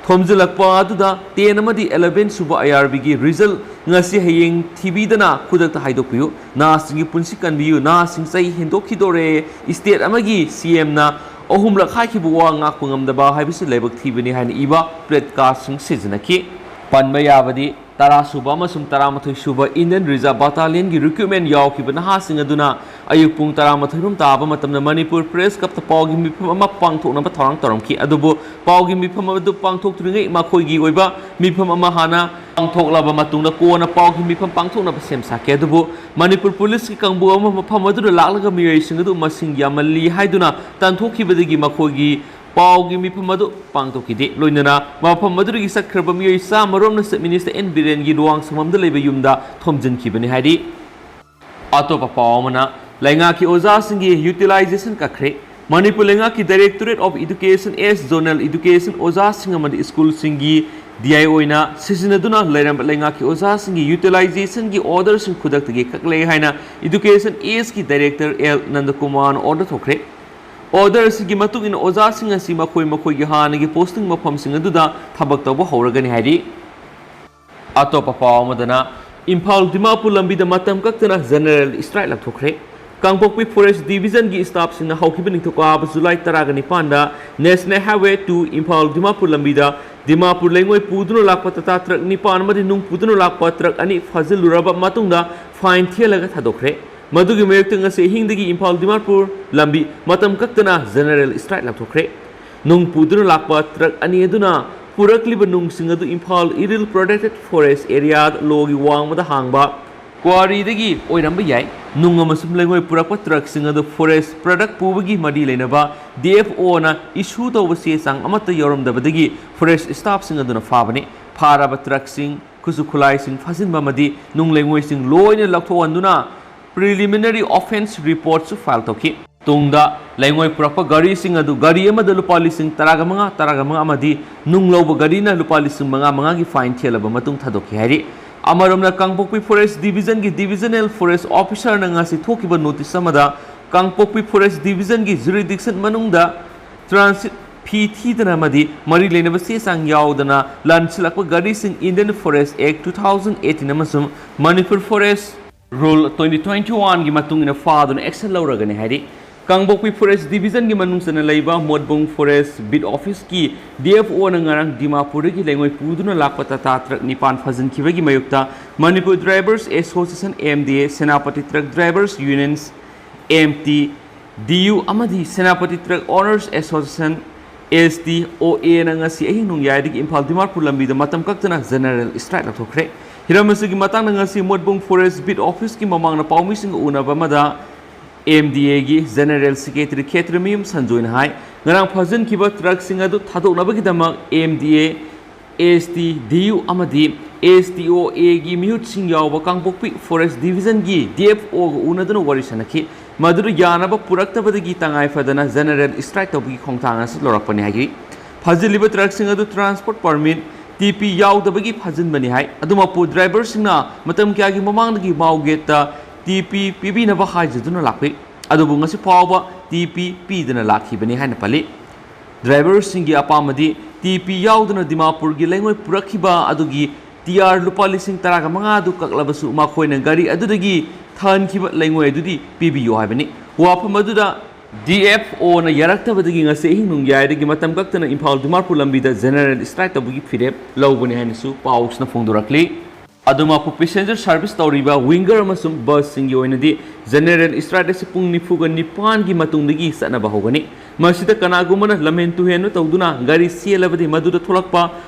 ꯊꯣꯝꯖꯤꯜꯂꯛꯄ ꯑꯗꯨꯗ ten ꯑꯃꯗꯤ eleven ꯁꯨꯕ IRBꯒꯤ result ꯉꯁꯤ ꯍꯌꯦꯡ ꯊꯤꯕꯤꯗꯅ ꯈꯨꯗꯛꯇ ꯍꯥꯏꯗꯣꯛꯄꯤꯌꯨ꯫ ꯅꯍꯥꯁꯤꯡꯒꯤ ꯄꯨꯟꯁꯤ ꯀꯟꯕꯤꯌꯨ꯫ ꯅꯍꯥꯁꯤꯡ ꯆꯍꯤ ꯍꯦꯟꯗꯣꯛꯈꯤꯗꯣꯔꯦ꯫ State ꯑꯃꯒꯤ CMꯅ ꯑꯍꯨꯝꯂꯛ ꯍꯥꯏꯈꯤꯕ ꯋꯥ ꯉꯥꯛꯄ ꯉꯝꯗꯕ ꯍꯥꯏꯕꯁꯤ ꯂꯥꯏꯕꯛ ꯊꯤꯕꯅꯤ ꯍꯥꯏꯅ ꯏꯕ placardꯁꯤꯡ ꯁꯤꯖꯤꯟꯅꯈꯤ꯫ ꯄꯟꯕ ꯌꯥꯕꯗꯤ, ꯇꯔꯥ ꯁꯨꯕ ꯑꯃꯁꯨꯡ ꯇꯔꯥꯃꯥꯊꯣꯏ ꯁꯨꯕ Indian Reserve Battalionꯒꯤ recruitment ꯌꯥꯎꯈꯤꯕ ꯅꯍꯥꯁꯤꯡ ꯑꯗꯨꯅ ꯑꯌꯨꯛ ꯄꯨꯡ ꯇꯔꯥꯃꯥꯊꯣꯏ ꯔꯣꯝ ꯇꯥꯕ ꯃꯇꯝꯗ ꯃꯅꯤꯄꯨꯔ Press Clubꯇ ꯄꯥꯎꯒꯤ ꯃꯤꯐꯝ ꯑꯃ ꯄꯥꯡꯊꯣꯛꯅꯕ ꯊꯧꯔꯥꯡ ꯇꯧꯔꯝꯈꯤ꯫ ꯑꯗꯨꯕꯨ ꯄꯥꯎꯒꯤ ꯃꯤꯐꯝ ꯑꯗꯨ ꯄꯥꯡꯊꯣꯛꯇ꯭ꯔꯤꯉꯩ ꯃꯈꯣꯏꯒꯤ ꯑꯣꯏꯕ ꯃꯤꯐꯝ ꯑꯃ ꯍꯥꯟꯅ ꯄꯥꯡꯊꯣꯛꯂꯕ ꯃꯇꯨꯡꯗ ꯀꯣꯟꯅ ꯄꯥꯎꯒꯤ ꯃꯤꯐꯝ ꯄꯥꯡꯊꯣꯛꯅꯕ ꯁꯦꯝ ꯁꯥꯈꯤ꯫ ꯑꯗꯨꯕꯨ ꯃꯅꯤꯄꯨꯔ ꯄꯨꯂꯤꯁꯀꯤ ꯀꯥꯡꯕꯨ ꯑꯃ ꯃꯐꯝ ꯑꯗꯨꯗ ꯂꯥꯛꯂꯒ ꯃꯤꯑꯣꯏꯁꯤꯡ ꯑꯗꯨ ꯃꯁꯤꯡ ꯌꯥꯝꯃꯜꯂꯤ ꯍꯥꯏꯗꯨꯅ ꯇꯥꯟꯊꯣꯛꯈꯤꯕꯗꯒꯤ ꯃꯈꯣꯏꯒꯤ ꯄꯥꯎꯒꯤ ꯃꯤꯐꯝ ꯑꯗꯨ ꯄꯥꯡꯊꯣꯛꯈꯤꯗꯦ꯫ ꯂꯣꯏꯅꯅ ꯃꯐꯝ ꯑꯗꯨꯗꯒꯤ ꯆꯠꯈ꯭ꯔꯕ ꯃꯤꯑꯣꯏ ꯆꯥꯝꯃ ꯔꯣꯝꯅ Chief Minister ꯑꯦꯟ ꯕꯤꯔꯦꯟꯒꯤ ꯂꯨꯋꯥꯡꯁꯪꯕꯝꯗ ꯂꯩꯕ ꯌꯨꯝꯗ ꯊꯣꯝꯖꯤꯟꯈꯤꯕꯅꯤ ꯍꯥꯏꯔꯤ꯫ ꯑꯇꯣꯞꯄ ꯄꯥꯎ ꯑꯃꯅ, ꯂꯩꯉꯥꯛꯀꯤ ꯑꯣꯖꯥꯁꯤꯡꯒꯤ utilization ꯀꯛꯈ꯭ꯔꯦ꯫ ꯃꯅꯤꯄꯨꯔ ꯂꯩꯉꯥꯛꯀꯤ Directorate of Education S Zonal Education ꯑꯣꯖꯥꯁꯤꯡ ꯑꯃꯗꯤ ꯁ꯭ꯀꯨꯜꯁꯤꯡꯒꯤ D I ꯑꯣꯏꯅ ꯁꯤꯖꯤꯟꯅꯗꯨꯅ ꯂꯩꯔꯝꯕ ꯂꯩꯉꯥꯛꯀꯤ ꯑꯣꯖꯥꯁꯤꯡꯒꯤ utilizationꯒꯤ orderꯁꯤꯡ ꯈꯨꯗꯛꯇꯒꯤ ꯀꯛꯂꯦ ꯍꯥꯏꯅ Education Sꯀꯤ Director ꯑꯦꯜ ꯅꯟꯗꯀꯨꯃꯥꯔꯅ order ꯊꯣꯛꯈ꯭ꯔꯦ꯫ Order ꯑꯁꯤꯒꯤ ꯃꯇꯨꯡ ꯏꯟꯅ ꯑꯣꯖꯥꯁꯤꯡ ꯑꯁꯤ ꯃꯈꯣꯏ ꯃꯈꯣꯏꯒꯤ ꯍꯥꯟꯅꯒꯤ posting ꯃꯐꯝꯁꯤꯡ ꯑꯗꯨꯗ ꯊꯕꯛ ꯇꯧꯕ ꯍꯧꯔꯒꯅꯤ ꯍꯥꯏꯔꯤ꯫ ꯑꯇꯣꯞꯄ ꯄꯥꯎ ꯑꯃꯗꯅ, ꯏꯝꯐꯥꯜ ꯗꯤꯃꯥꯄꯨꯔ ꯂꯝꯕꯤꯗ ꯃꯇꯝ ꯀꯛꯇꯅ general strike ꯂꯥꯎꯊꯣꯛꯈ꯭ꯔꯦ꯫ ꯀꯥꯡꯄꯣꯛꯄꯤ Forest Divisionꯒꯤ staffꯁꯤꯡꯅ ꯍꯧꯈꯤꯕ ꯅꯤꯡꯊꯧꯀꯥꯕ July ꯇꯔꯥꯒ ꯅꯤꯄꯥꯟꯗ National Highway two Imphal Dimapur ꯂꯝꯕꯤꯗ ꯗꯤꯃꯥꯄꯨꯔ ꯂꯩꯉꯣꯏ ꯄꯨꯗꯨꯅ ꯂꯥꯛꯄ Tata truck ꯅꯤꯄꯥꯟ ꯑꯃꯗꯤ ꯅꯨꯡ ꯄꯨꯗꯨꯅ ꯂꯥꯛꯄ truck ꯑꯅꯤ ꯐꯥꯖꯤꯜꯂꯨꯔꯕ ꯃꯇꯨꯡꯗ fine ꯊꯤꯍꯜꯂꯒ ꯊꯥꯗꯣꯛꯈ꯭ꯔꯦ꯫ ꯃꯗꯨꯒꯤ ꯃꯥꯌꯣꯛꯇ ꯉꯁꯤ ꯑꯍꯤꯡꯗꯒꯤ ꯏꯝꯐꯥꯜ ꯗꯤꯃꯥꯄꯨꯔ ꯂꯝꯕꯤ ꯃꯇꯝ ꯀꯛꯇꯅ general strike ꯂꯥꯎꯊꯣꯛꯈ꯭ꯔꯦ꯫ ꯅꯨꯡ ꯄꯨꯗꯨꯅ ꯂꯥꯛꯄ truck ꯑꯅꯤ ꯑꯗꯨꯅ ꯄꯨꯔꯛꯂꯤꯕ ꯅꯨꯡꯁꯤꯡ ꯑꯗꯨ ꯏꯝꯐꯥꯜ ꯏꯔꯤꯜ Protected Forest Areaꯗ ꯂꯣꯒꯤ ꯋꯥꯡꯃꯗ ꯍꯥꯡꯕ quarryꯗꯒꯤ ꯑꯣꯏꯔꯝꯕ ꯌꯥꯏ꯫ ꯅꯨꯡ ꯑꯃꯁꯨꯡ ꯂꯩꯉꯣꯏ ꯄꯨꯔꯛꯄ truckꯁꯤꯡ ꯑꯗꯨ forest product ꯄꯨꯕꯒꯤ ꯃꯔꯤ ꯂꯩꯅꯕ DFOꯅ issue ꯇꯧꯕ ꯆꯦ ꯆꯥꯡ ꯑꯃꯠꯇ ꯌꯥꯎꯔꯝꯗꯕꯗꯒꯤ forest staffꯁꯤꯡ ꯑꯗꯨꯅ ꯐꯥꯕꯅꯤ꯫ ꯐꯥꯔꯕ truckꯁꯤꯡ, ꯈꯨꯠꯁꯨ ꯈꯨꯠꯂꯥꯏꯁꯤꯡ ꯐꯥꯖꯤꯟꯕ ꯑꯃꯗꯤ ꯅꯨꯡ ꯂꯩꯉꯣꯏꯁꯤꯡ ꯂꯣꯏꯅ ꯂꯧꯊꯣꯛꯍꯟꯗꯨꯅ preliminary offence reportꯁꯨ file ꯇꯧꯈꯤ꯫ ꯇꯨꯡꯗ ꯂꯩꯉꯣꯏ ꯄꯨꯔꯛꯄ ꯒꯥꯔꯤꯁꯤꯡ ꯑꯗꯨ ꯒꯥꯔꯤ ꯑꯃꯗ ꯂꯨꯄꯥ ꯂꯤꯁꯤꯡ ꯇꯔꯥꯒ ꯃꯉꯥ, ꯇꯔꯥꯒ ꯃꯉꯥ ꯑꯃꯗꯤ ꯅꯨꯡ ꯂꯧꯕ ꯒꯥꯔꯤꯅ ꯂꯨꯄꯥ ꯂꯤꯁꯤꯡ ꯃꯉꯥ ꯃꯉꯥꯒꯤ fine ꯊꯤꯍꯜꯂꯕ ꯃꯇꯨꯡ ꯊꯥꯗꯣꯛꯈꯤ ꯍꯥꯏꯔꯤ꯫ ꯑꯃꯔꯣꯝꯗ ꯀꯥꯡꯄꯣꯛꯄꯤ Forest Divisionꯒꯤ Divisional Forest Officerꯅ ꯉꯁꯤ ꯊꯣꯛꯈꯤꯕ notice ꯑꯃꯗ ꯀꯥꯡꯄꯣꯛꯄꯤ Forest Divisionꯒꯤ jurisdiction ꯃꯅꯨꯡꯗ transit fee ꯊꯤꯗꯅ ꯑꯃꯗꯤ ꯃꯔꯤ ꯂꯩꯅꯕ ꯆꯦ ꯆꯥꯡ ꯌꯥꯎꯗꯅ ꯂꯥꯟꯁꯤꯜꯂꯛꯄ ꯒꯥꯔꯤꯁꯤꯡ Indian Forest Act two thousand eighteen ꯑꯃꯁꯨꯡ Manipur Forest Rule twenty twenty-oneꯒꯤ ꯃꯇꯨꯡ ꯏꯟꯅ ꯐꯥꯗꯨꯅ action ꯂꯧꯔꯒꯅꯤ ꯍꯥꯏꯔꯤ꯫ ꯀꯥꯡꯄꯣꯛꯄꯤ ꯐꯣꯔꯦꯁ ꯗꯤꯕꯤꯖꯟꯒꯤ ꯃꯅꯨꯡ ꯆꯟꯅ ꯂꯩꯕ ꯃꯣꯠꯕꯨꯡ ꯐꯣꯔꯦꯁ ꯕꯤꯠ ꯑꯣꯐꯤꯁꯀꯤ ꯗꯤ ꯑꯦꯐ ꯑꯣꯅ ꯉꯔꯥꯡ ꯗꯤꯃꯥꯄꯨꯔꯗꯒꯤ ꯂꯩꯉꯣꯏ ꯄꯨꯗꯨꯅ ꯂꯥꯛꯄ ꯇꯥꯇꯥ ꯇ꯭ꯔꯛ ꯅꯤꯄꯥꯟ ꯐꯥꯖꯤꯟꯈꯤꯕꯒꯤ ꯃꯥꯌꯣꯛꯇ Manipur drivers association, M D A, Senapati truck drivers unions, M T D U, ꯑꯃꯗꯤ Senapati truck owners association, S T O ꯑꯦꯅ ꯉꯁꯤ ꯑꯍꯤꯡ ꯅꯣꯡꯌꯥꯏꯗꯒꯤ ꯏꯝꯐꯥꯜ ꯗꯤꯃꯥꯄꯨꯔ ꯂꯝꯕꯤꯗ ꯃꯇꯝ ꯀꯛꯇꯅ ꯖꯦꯅꯔꯦꯜ ꯁ꯭ꯇ꯭ꯔꯥꯏꯛ ꯂꯧꯊꯣꯛꯈ꯭ꯔꯦ꯫ ꯍꯤꯔꯝ ꯑꯁꯤꯒꯤ ꯃꯇꯥꯡꯗ ꯉꯁꯤ ꯃꯣꯠꯕꯨꯡ ꯐꯣꯔꯦꯁ ꯕꯤꯠ ꯑꯣꯐꯤꯁꯀꯤ ꯃꯃꯥꯡꯗ ꯄꯥꯎꯃꯤꯁꯤꯡꯒ ꯎꯅꯕ ꯑꯃꯗ ꯑꯦꯝ ꯗꯤ ꯑꯦꯒꯤ ꯖꯦꯅꯔꯦꯜ ꯁꯦꯀ꯭ꯔꯦꯇꯔꯤ ꯈꯦꯇ꯭ꯔꯤꯃꯌꯨꯝ ꯁꯟꯖꯣꯏꯅ ꯍꯥꯏ, ꯉꯔꯥꯡ ꯐꯥꯖꯤꯟꯈꯤꯕ ꯇ꯭ꯔꯛꯁꯤꯡ ꯑꯗꯨ ꯊꯥꯗꯣꯛꯅꯕꯒꯤꯗꯃꯛ ꯑꯦꯝ ꯗꯤ ꯑꯦ, ꯑꯦꯁ ꯇꯤ ꯗꯤ ꯌꯨ ꯑꯃꯗꯤ ꯑꯦꯁ ꯇꯤ ꯑꯣ ꯑꯦꯒꯤ ꯃꯤꯍꯨꯠꯁꯤꯡ ꯌꯥꯎꯕ ꯀꯥꯡꯄꯣꯛꯄꯤ ꯐꯣꯔꯦꯁ ꯗꯤꯕꯤꯖꯟꯒꯤ ꯗꯤ ꯑꯦꯐ ꯑꯣꯒ ꯎꯅꯗꯨꯅ ꯋꯥꯔꯤ ꯁꯥꯟꯅꯈꯤ꯫ ꯃꯗꯨꯗ ꯌꯥꯅꯕ ꯄꯨꯔꯛꯇꯕꯗꯒꯤ ꯇꯉꯥꯏ ꯐꯗꯅ ꯖꯦꯅꯔꯦꯜ ꯁ꯭ꯇ꯭ꯔꯥꯏꯛ ꯇꯧꯕꯒꯤ ꯈꯣꯡꯊꯥꯡ ꯑꯁꯤ ꯂꯧꯔꯛꯄꯅꯤ ꯍꯥꯏꯈꯤ꯫ ꯐꯥꯖꯤꯜꯂꯤꯕ ꯇ꯭ꯔꯛꯁꯤꯡ ꯑꯗꯨ ꯇ꯭ꯔꯥꯟꯁꯄꯣꯔꯠ ꯄꯔꯃꯤꯠ, ꯇꯤ ꯄꯤ ꯌꯥꯎꯗꯕꯒꯤ ꯐꯥꯖꯤꯟꯕꯅꯤ ꯍꯥꯏ꯫ ꯑꯗꯨꯃꯛꯄꯨ ꯗ꯭ꯔꯥꯏꯚꯔꯁꯤꯡꯅ ꯃꯇꯝ ꯀꯌꯥꯒꯤ ꯃꯃꯥꯡꯗꯒꯤ ꯃꯥꯎꯒꯦꯠꯇ ꯇꯤ ꯄꯤ ꯄꯤꯕꯤꯅꯕ ꯍꯥꯏꯖꯗꯨꯅ ꯂꯥꯛꯂꯤ꯫ ꯑꯗꯨꯕꯨ ꯉꯁꯤ ꯐꯥꯎꯕ ꯇꯤ ꯄꯤ ꯄꯤꯗꯅ ꯂꯥꯛꯈꯤꯕꯅꯤ ꯍꯥꯏꯅ ꯄꯜꯂꯤ꯫ ꯗ꯭ꯔꯥꯏꯚꯔꯁꯤꯡꯒꯤ ꯑꯄꯥꯝꯕꯗꯤ ꯇꯤ ꯄꯤ ꯌꯥꯎꯗꯅ ꯗꯤꯃꯥꯄꯨꯔꯒꯤ ꯂꯩꯉꯣꯏ ꯄꯨꯔꯛꯈꯤꯕ ꯑꯗꯨꯒꯤ ꯇꯤ ꯑꯥꯔ ꯂꯨꯄꯥ ꯂꯤꯁꯤꯡ ꯇꯔꯥꯒ ꯃꯉꯥ ꯑꯗꯨ ꯀꯛꯂꯕꯁꯨ ꯃꯈꯣꯏꯅ ꯒꯥꯔꯤ ꯑꯗꯨꯗꯒꯤ ꯊꯍꯟꯈꯤꯕ ꯂꯩꯉꯣꯏ ꯑꯗꯨꯗꯤ ꯄꯤꯕꯤꯌꯨ ꯍꯥꯏꯕꯅꯤ꯫ ꯋꯥꯐꯝ ꯑꯗꯨꯗ ꯗꯤ ꯑꯦꯐ ꯑꯣꯅ ꯌꯥꯔꯛꯇꯕꯗꯒꯤ ꯉꯁꯤ ꯑꯍꯤꯡ ꯅꯣꯡꯌꯥꯏꯗꯒꯤ ꯃꯇꯝ ꯀꯛꯇꯅ ꯏꯝꯐꯥꯜ ꯗꯤꯃꯥꯄꯨꯔ ꯂꯝꯕꯤꯗ ꯖꯦꯅꯔꯦꯜ ꯁ꯭ꯇ꯭ꯔꯥꯏꯛ ꯇꯧꯕꯒꯤ ꯐꯤꯔꯦꯞ ꯂꯧꯕꯅꯤ ꯍꯥꯏꯅꯁꯨ ꯄꯥꯎꯁꯤꯅ ꯐꯣꯡꯗꯣꯔꯛꯂꯤ꯫ ꯑꯗꯨꯃꯛꯄꯨ ꯄꯦꯁꯦꯟꯖꯔ ꯁꯥꯔꯚꯤꯁ ꯇꯧꯔꯤꯕ ꯋꯤꯡꯒꯔ ꯑꯃꯁꯨꯡ ꯕꯁꯁꯤꯡꯒꯤ ꯑꯣꯏꯅꯗꯤ ꯖꯦꯅꯔꯦꯜ ꯁ꯭ꯇ꯭ꯔꯥꯏꯛ ꯑꯁꯤ ꯄꯨꯡ ꯅꯤꯐꯨꯒ ꯅꯤꯄꯥꯟꯒꯤ ꯃꯇꯨꯡꯗꯒꯤ ꯆꯠꯅꯕ ꯍꯧꯒꯅꯤ꯫ ꯃꯁꯤꯗ ꯀꯅꯥꯒꯨꯝꯕꯅ ꯂꯝꯍꯦꯟ ꯇꯨꯍꯦꯟꯕ ꯇꯧꯗꯨꯅ ꯒꯥꯔꯤ ꯆꯦꯜꯂꯕꯗꯤ ꯃꯗꯨꯗ ꯊꯣꯛꯂꯛꯄ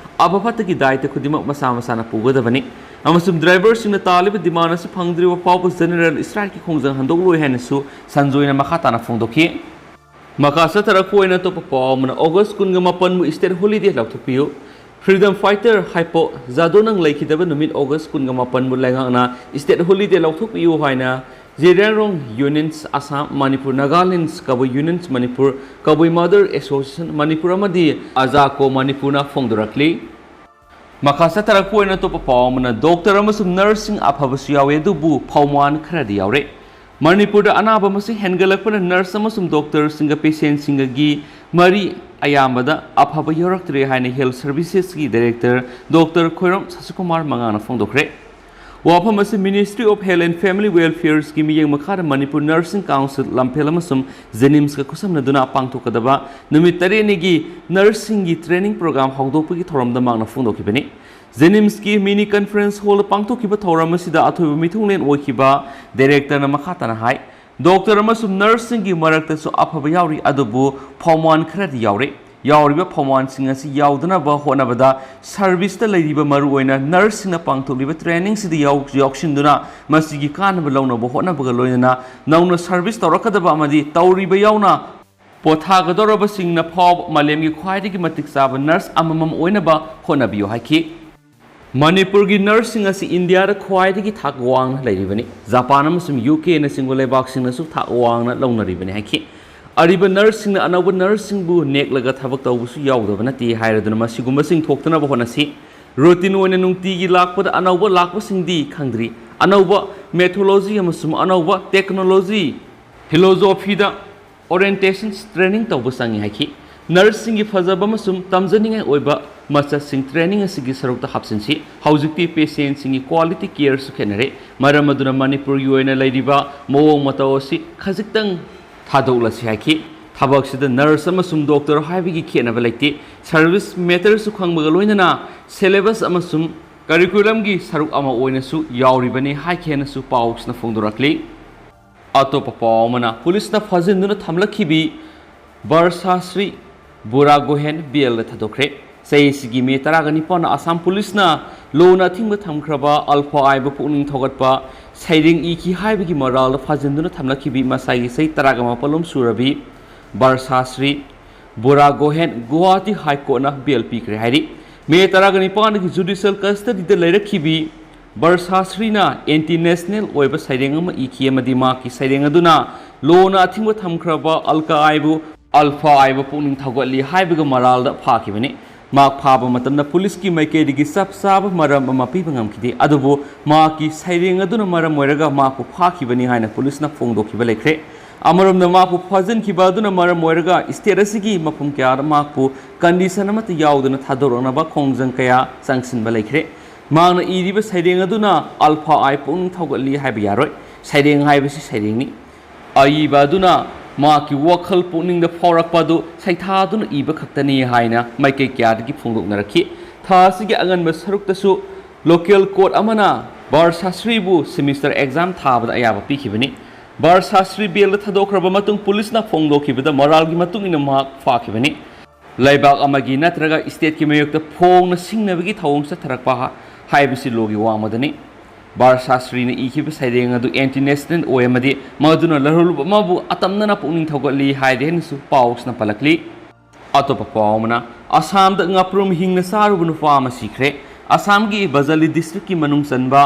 ꯑꯐ ꯐꯠꯇꯒꯤ ꯗꯥꯏꯇ ꯈꯨꯗꯤꯡꯃꯛ ꯃꯁꯥ ꯃꯁꯥꯅ ꯄꯨꯒꯗꯕꯅꯤ꯫ ꯑꯃꯁꯨꯡ ꯗ꯭ꯔꯥꯏꯚꯔꯁꯤꯡꯅ ꯇꯥꯜꯂꯤꯕ ꯗꯤꯃꯥꯟ ꯑꯁꯤ ꯐꯪꯗ꯭ꯔꯤꯕ ꯐꯥꯎꯕ ꯖꯦꯅꯔꯦꯜ ꯁ꯭ꯇ꯭ꯔꯥꯏꯛꯀꯤ ꯈꯣꯡꯖꯪ ꯍꯟꯗꯣꯛꯂꯣꯏ ꯍꯥꯏꯅꯁꯨ ꯁꯟꯖꯣꯏꯅ ꯃꯈꯥ ꯇꯥꯅ ꯐꯣꯡꯗꯣꯛꯈꯤ꯫ ꯃꯈꯥ ꯆꯠꯊꯔꯛꯄ ꯑꯣꯏꯅ ꯑꯇꯣꯞꯄ ꯄꯥꯎ ꯑꯃꯅ, ꯑꯣꯒꯁ ꯀꯨꯟꯒ ꯃꯥꯄꯟꯕꯨ ꯁ꯭ꯇꯦꯠ ꯍꯣꯂꯤꯗꯦ ꯂꯥꯎꯊꯣꯛꯄꯤꯌꯨ꯫ ꯐ꯭ꯔꯤꯗꯝ ꯐꯥꯏꯇꯔ ꯍꯥꯏꯄꯣ ꯖꯥꯗꯣꯅꯪ ꯂꯩꯈꯤꯗꯕ ꯅꯨꯃꯤꯠ ꯑꯣꯒꯁ ꯀꯨꯟꯒ ꯃꯥꯄꯟꯕꯨ ꯂꯩꯉꯥꯛꯅ ꯁ꯭ꯇꯦꯠ ꯍꯣꯂꯤꯗꯦ ꯂꯥꯎꯊꯣꯛꯄꯤꯌꯨ ꯍꯥꯏꯅ ꯖꯦꯔꯤꯌꯥꯡꯔꯣꯡ ꯌꯨꯅꯤꯌꯟꯁ ꯑꯁꯥꯝ, ꯃꯅꯤꯄꯨꯔ, ꯅꯥꯒꯥꯂꯦꯟꯁ ꯀꯕꯨꯏ ꯌꯨꯅꯤꯌꯟꯁ ꯃꯅꯤꯄꯨꯔ, ꯀꯕꯨꯏ ꯃꯗꯔ ꯑꯦꯁꯣꯁꯤꯌꯦꯁꯟ ꯃꯅꯤꯄꯨꯔ ꯑꯃꯗꯤ ꯑꯖꯥꯀꯣ ꯃꯅꯤꯄꯨꯔꯅ ꯐꯣꯡꯗꯣꯔꯛꯂꯤ꯫ ꯃꯈꯥ ꯆꯠꯊꯔꯛꯄ ꯑꯣꯏꯅ ꯑꯇꯣꯞꯄ ꯄꯥꯎ ꯑꯃꯅ, ꯗꯣꯛꯇꯔ ꯑꯃꯁꯨꯡ ꯅꯔꯁꯁꯤꯡ ꯑꯐꯕꯁꯨ ꯌꯥꯎꯏ, ꯑꯗꯨꯕꯨ ꯐꯧꯃꯥꯟ ꯈꯔꯗꯤ ꯌꯥꯎꯔꯦ꯫ ꯃꯅꯤꯄꯨꯔꯗ ꯑꯅꯥꯕ ꯃꯁꯤꯡ ꯍꯦꯟꯒꯠꯂꯛꯄꯅ ꯅꯔꯁ ꯑꯃꯁꯨꯡ ꯗꯣꯛꯇꯔꯁꯤꯡꯒ ꯄꯦꯁꯦꯟꯁꯤꯡꯒꯒꯤ ꯃꯔꯤ ꯑꯌꯥꯝꯕꯗ ꯑꯐꯕ ꯌꯧꯔꯛꯇ꯭ꯔꯦ ꯍꯥꯏꯅ ꯍꯦꯜꯊ ꯁꯔꯚꯤꯁꯦꯁꯀꯤ ꯗꯥꯏꯔꯦꯛꯇꯔ ꯗꯣꯛꯇꯔ ꯈꯣꯏꯔꯣꯝ ꯁꯁꯤꯀꯨꯃꯥꯔ ꯃꯉꯥꯡꯅ ꯐꯣꯡꯗꯣꯛꯈ꯭ꯔꯦ꯫ ꯋꯥꯐꯝ ꯑꯁꯤ Ministry of Health and Family Welfareꯒꯤ ꯃꯤꯠꯌꯦꯡ ꯃꯈꯥꯗ ꯃꯅꯤꯄꯨꯔ Nursing Council ꯂꯝꯐꯦꯜ ꯑꯃꯁꯨꯡ JNIMSꯀ ꯈꯨꯠꯁꯝꯅꯗꯨꯅ ꯄꯥꯡꯊꯣꯛꯀꯗꯕ ꯅꯨꯃꯤꯠ ꯇꯔꯦꯠꯅꯤꯒꯤ Nursingꯒꯤ training program ꯍꯧꯗꯣꯛꯄꯒꯤ ꯊꯧꯔꯝꯗ ꯃꯍꯥꯛꯅ ꯐꯣꯡꯗꯣꯛꯈꯤꯕꯅꯤ꯫ JNIMSꯀꯤ mini conference hallꯗ ꯄꯥꯡꯊꯣꯛꯈꯤꯕ ꯊꯧꯔꯝ ꯑꯁꯤꯗ ꯑꯊꯣꯏꯕ ꯃꯤꯊꯨꯡꯂꯦꯟ ꯑꯣꯏꯈꯤꯕ Directorꯅ ꯃꯈꯥ ꯇꯥꯅ ꯍꯥꯏ, Doctor ꯑꯃꯁꯨꯡ Nurseꯁꯤꯡꯒꯤ ꯃꯔꯛꯇꯁꯨ ꯑꯐꯕ ꯌꯥꯎꯔꯤ, ꯑꯗꯨꯕꯨ ꯐꯝꯋꯥꯟ ꯈꯔꯗꯤ ꯌꯥꯎꯔꯤ꯫ ꯌꯥꯎꯔꯤꯕ ꯐꯝꯋꯥꯟꯁꯤꯡ ꯑꯁꯤ ꯌꯥꯎꯗꯅꯕ ꯍꯣꯠꯅꯕꯗ serviceꯇ ꯂꯩꯔꯤꯕ ꯃꯔꯨꯑꯣꯏꯅ Nurseꯁꯤꯡꯅ ꯄꯥꯡꯊꯣꯛꯂꯤꯕ trainingꯁꯤꯗ ꯌꯥꯎ-, ꯌꯥꯎꯁꯤꯟꯗꯨꯅ ꯃꯁꯤꯒꯤ ꯀꯥꯟꯅꯕ ꯂꯧꯅꯕ ꯍꯣꯠꯅꯕꯒ ꯂꯣꯏꯅꯅ ꯅꯧꯅ service ꯇꯧꯔꯛꯀꯗꯕ ꯑꯃꯗꯤ ꯇꯧꯔꯤꯕ ꯌꯥꯎꯅ ꯄꯣꯊꯥꯒꯗꯧꯔꯕꯁꯤꯡꯅ ꯐꯥꯎꯕ ꯃꯥꯂꯦꯝꯒꯤ ꯈ꯭ꯋꯥꯏꯗꯒꯤ ꯃꯇꯤꯛ ꯆꯥꯕ nurse ꯑꯃꯃꯝ ꯑꯣꯏꯅꯕ ꯍꯣꯠꯅꯕꯤꯌꯨ ꯍꯥꯏꯈꯤ꯫ ꯃꯅꯤꯄꯨꯔꯒꯤ nurseꯁꯤꯡ ꯑꯁꯤ ꯏꯟꯗꯤꯌꯥꯗ ꯈ꯭ꯋꯥꯏꯗꯒꯤ ꯊꯥꯛ ꯋꯥꯡꯅ ꯂꯩꯔꯤꯕꯅꯤ꯫ ꯖꯄꯥꯟ ꯑꯃꯁꯨꯡ UKꯅꯆꯤꯡꯕ ꯂꯩꯕꯥꯛꯁꯤꯡꯅꯁꯨ ꯊꯥꯛ ꯋꯥꯡꯅ ꯂꯧꯅꯔꯤꯕꯅꯤ ꯍꯥꯏꯈꯤ꯫ ꯑꯔꯤꯕ nurseꯁꯤꯡꯅ ꯑꯅꯧꯕ nurseꯁꯤꯡꯕꯨ ꯅꯦꯛꯂꯒ ꯊꯕꯛ ꯇꯧꯕꯁꯨ ꯌꯥꯎꯗꯕ ꯅꯠꯇꯦ ꯍꯥꯏꯔꯗꯨꯅ ꯃꯁꯤꯒꯨꯝꯕꯁꯤꯡ ꯊꯣꯛꯇꯅꯕ ꯍꯣꯠꯅꯁꯤ꯫ Routine ꯑꯣꯏꯅ ꯅꯨꯡꯇꯤꯒꯤ ꯂꯥꯛꯄꯗ ꯑꯅꯧꯕ ꯂꯥꯛꯄꯁꯤꯡꯗꯤ ꯈꯪꯗ꯭ꯔꯤ꯫ ꯑꯅꯧꯕ methodology ꯑꯃꯁꯨꯡ ꯑꯅꯧꯕ technology, philosophyꯗ orientation training ꯇꯧꯕ ꯆꯪꯏ ꯍꯥꯏꯈꯤ꯫ Nurseꯁꯤꯡꯒꯤ ꯐꯖꯕ ꯑꯃꯁꯨꯡ ꯇꯝꯖꯅꯤꯡꯉꯥꯏ ꯑꯣꯏꯕ ꯃꯆꯠꯁꯤꯡ training ꯑꯁꯤꯒꯤ ꯁꯔꯨꯛꯇ ꯍꯥꯞꯆꯤꯟꯁꯤ꯫ ꯍꯧꯖꯤꯛꯇꯤ patientꯁꯤꯡꯒꯤ quality careꯁꯨ ꯈꯦꯠꯅꯔꯦ꯫ ꯃꯔꯝ ꯑꯗꯨꯅ ꯃꯅꯤꯄꯨꯔꯒꯤ ꯑꯣꯏꯅ ꯂꯩꯔꯤꯕ ꯃꯑꯣꯡ ꯃꯇꯧ ꯑꯁꯤ ꯈꯖꯤꯛꯇꯪ ꯊꯥꯗꯣꯛꯂꯁꯤ ꯍꯥꯏꯈꯤ꯫ ꯊꯕꯛꯁꯤꯗ nurse ꯑꯃꯁꯨꯡ doctor ꯍꯥꯏꯕꯒꯤ ꯈꯦꯠꯅꯕ ꯂꯩꯇꯦ꯫ Service matterꯁꯨ ꯈꯪꯕꯒ ꯂꯣꯏꯅꯅ syllabus ꯑꯃꯁꯨꯡ curriculumꯒꯤ ꯁꯔꯨꯛ ꯑꯃ ꯑꯣꯏꯅꯁꯨ ꯌꯥꯎꯔꯤꯕꯅꯤ ꯍꯥꯏꯈꯤ ꯍꯥꯏꯅꯁꯨ ꯄꯥꯎꯁꯤꯅ ꯐꯣꯡꯗꯣꯔꯛꯂꯤ꯫ ꯑꯇꯣꯞꯄ ꯄꯥꯎ ꯑꯃꯅ, ꯄꯨꯂꯤꯁꯅ ꯐꯥꯖꯤꯟꯗꯨꯅ ꯊꯝꯂꯛꯈꯤꯕꯤ ꯕꯔꯁꯥꯁ꯭ꯔꯤ ꯕꯨꯔꯥꯒꯣꯍꯦꯟ bailꯗ ꯊꯥꯗꯣꯛꯈ꯭ꯔꯦ꯫ ꯆꯍꯤꯁꯤꯒꯤ ꯃꯦ ꯇꯔꯥꯒ ꯅꯤꯄꯥꯟꯗ ꯑꯁꯥꯝ ꯄꯨꯂꯤꯁꯅ ꯂꯣꯅ ꯑꯊꯤꯡꯕ ꯊꯝꯈ꯭ꯔꯕ ꯑꯜꯐꯥ ꯑꯥꯏꯕꯨ ꯄꯨꯛꯅꯤꯡ ꯊꯧꯒꯠꯄ ꯁꯩꯔꯦꯡ ꯏꯈꯤ ꯍꯥꯏꯕꯒꯤ ꯃꯔꯥꯜꯗ ꯐꯥꯖꯤꯟꯗꯨꯅ ꯊꯝꯂꯛꯈꯤꯕꯤ ꯃꯁꯥꯒꯤ ꯆꯍꯤ ꯇꯔꯥꯒ ꯃꯥꯄꯜ ꯂꯣꯝ ꯁꯨꯔꯕꯤ ꯕꯔꯁꯥꯁ꯭ꯔꯤ ꯕꯨꯔꯥꯒꯣꯍꯦꯟ ꯒꯨꯋꯥꯍꯥꯇꯤ High Courtꯅ bail ꯄꯤꯈ꯭ꯔꯦ ꯍꯥꯏꯔꯤ꯫ ꯃꯦ ꯇꯔꯥꯒ ꯅꯤꯄꯥꯟꯗꯒꯤ judicial custodyꯗ ꯂꯩꯔꯛꯈꯤꯕꯤ ꯕꯔꯁꯥꯁ꯭ꯔꯤꯅ anti national ꯑꯣꯏꯕ ꯁꯩꯔꯦꯡ ꯑꯃ ꯏꯈꯤ ꯑꯃꯗꯤ ꯃꯍꯥꯛꯀꯤ ꯁꯩꯔꯦꯡ ꯑꯗꯨꯅ ꯂꯣꯅ ꯑꯊꯤꯡꯕ ꯊꯝꯈ꯭ꯔꯕ ꯑꯜꯀꯥ ꯑꯥꯏꯕꯨ, ꯑꯜꯐꯥ ꯑꯥꯏꯕꯨ ꯄꯨꯛꯅꯤꯡ ꯊꯧꯒꯠꯂꯤ ꯍꯥꯏꯕꯒꯤ ꯃꯔꯥꯜꯗ ꯐꯥꯈꯤꯕꯅꯤ꯫ ꯃꯍꯥꯛ ꯐꯥꯕ ꯃꯇꯝꯗ ꯄꯨꯂꯤꯁꯀꯤ ꯃꯥꯏꯀꯩꯗꯒꯤ ꯆꯞ ꯆꯥꯕ ꯃꯔꯝ ꯑꯃ ꯄꯤꯕ ꯉꯝꯈꯤꯗꯦ, ꯑꯗꯨꯕꯨ ꯃꯍꯥꯛꯀꯤ ꯁꯩꯔꯦꯡ ꯑꯗꯨꯅ ꯃꯔꯝ ꯑꯣꯏꯔꯒ ꯃꯍꯥꯛꯄꯨ ꯐꯥꯈꯤꯕꯅꯤ ꯍꯥꯏꯅ ꯄꯨꯂꯤꯁꯅ ꯐꯣꯡꯗꯣꯛꯈꯤꯕ ꯂꯩꯈ꯭ꯔꯦ꯫ ꯑꯃꯔꯣꯝꯗ, ꯃꯍꯥꯛꯄꯨ ꯐꯥꯖꯤꯟꯈꯤꯕ ꯑꯗꯨꯅ ꯃꯔꯝ ꯑꯣꯏꯔꯒ state ꯑꯁꯤꯒꯤ ꯃꯐꯝ ꯀꯌꯥꯗ ꯃꯍꯥꯛꯄꯨ condition ꯑꯃꯠꯇ ꯌꯥꯎꯗꯅ ꯊꯥꯗꯣꯔꯛꯅꯕ ꯈꯣꯡꯖꯪ ꯀꯌꯥ ꯆꯪꯁꯤꯟꯕ ꯂꯩꯈ꯭ꯔꯦ꯫ ꯃꯍꯥꯛꯅ ꯏꯔꯤꯕ ꯁꯩꯔꯦꯡ ꯑꯗꯨꯅ ꯑꯜꯐꯥ ꯑꯥꯏ ꯄꯨꯛꯅꯤꯡ ꯊꯧꯒꯠꯂꯤ ꯍꯥꯏꯕ ꯌꯥꯔꯣꯏ꯫ ꯁꯩꯔꯦꯡ ꯍꯥꯏꯕꯁꯤ ꯁꯩꯔꯦꯡꯅꯤ꯫ ꯑꯏꯕ ꯑꯗꯨꯅ ꯃꯍꯥꯛꯀꯤ ꯋꯥꯈꯜ ꯄꯨꯛꯅꯤꯡꯗ ꯐꯥꯎꯔꯛꯄ ꯑꯗꯨ ꯁꯩꯊꯥꯗꯨꯅ ꯏꯕ ꯈꯛꯇꯅꯤ ꯍꯥꯏꯅ ꯃꯥꯏꯀꯩ ꯀꯌꯥꯗꯒꯤ ꯐꯣꯡꯗꯣꯛꯅꯔꯛꯈꯤ꯫ ꯊꯥ ꯑꯁꯤꯒꯤ ꯑꯉꯟꯕ ꯁꯔꯨꯛꯇꯁꯨ local court ꯑꯃꯅ ꯕꯥꯔ ꯁꯥꯁ꯭ꯔꯤꯕꯨ semester exam ꯊꯥꯕꯗ ꯑꯌꯥꯕ ꯄꯤꯈꯤꯕꯅꯤ꯫ ꯕꯥꯔ ꯁꯥꯁ꯭ꯔꯤ bailꯗ ꯊꯥꯗꯣꯛꯈ꯭ꯔꯕ ꯃꯇꯨꯡ ꯄꯨꯂꯤꯁꯅ ꯐꯣꯡꯗꯣꯛꯈꯤꯕꯗ ꯃꯔꯥꯜꯒꯤ ꯃꯇꯨꯡ ꯏꯟꯅ ꯃꯍꯥꯛ ꯐꯥꯈꯤꯕꯅꯤ꯫ ꯂꯩꯕꯥꯛ ꯑꯃꯒꯤ ꯅꯠꯇ꯭ꯔꯒ stateꯀꯤ ꯃꯥꯌꯣꯛꯇ ꯐꯣꯡꯅ ꯁꯤꯡꯅꯕꯒꯤ ꯊꯧꯑꯣꯡ ꯆꯠꯊꯔꯛꯄ ꯍꯥ-, ꯍꯥꯏꯕꯁꯤ lawꯒꯤ ꯋꯥꯡꯃꯗꯅꯤ꯫ ꯕꯥꯔ ꯁꯥꯁ꯭ꯔꯤꯅ ꯏꯈꯤꯕ ꯁꯩꯔꯦꯡ ꯑꯗꯨ anti national ꯑꯣꯏ ꯑꯃꯗꯤ ꯃꯗꯨꯅ ꯂꯥꯜꯍꯧꯂꯨꯕ ꯑꯃꯕꯨ ꯑꯇꯝꯅꯅ ꯄꯨꯛꯅꯤꯡ ꯊꯧꯒꯠꯂꯤ ꯍꯥꯏꯔꯦ ꯍꯥꯏꯅꯁꯨ ꯄꯥꯎꯁꯤꯅ ꯄꯜꯂꯛꯂꯤ꯫ ꯑꯇꯣꯞꯄ ꯄꯥꯎ ꯑꯃꯅ, ꯑꯁꯥꯝꯗ ꯉꯥꯄ꯭ꯔꯨꯝ ꯍꯤꯡꯅ ꯆꯥꯔꯨꯕ ꯅꯨꯄꯥ ꯑꯃ ꯁꯤꯈ꯭ꯔꯦ꯫ ꯑꯁꯥꯝꯒꯤ ꯕꯖꯥꯂꯤ districtꯀꯤ ꯃꯅꯨꯡ ꯆꯟꯕ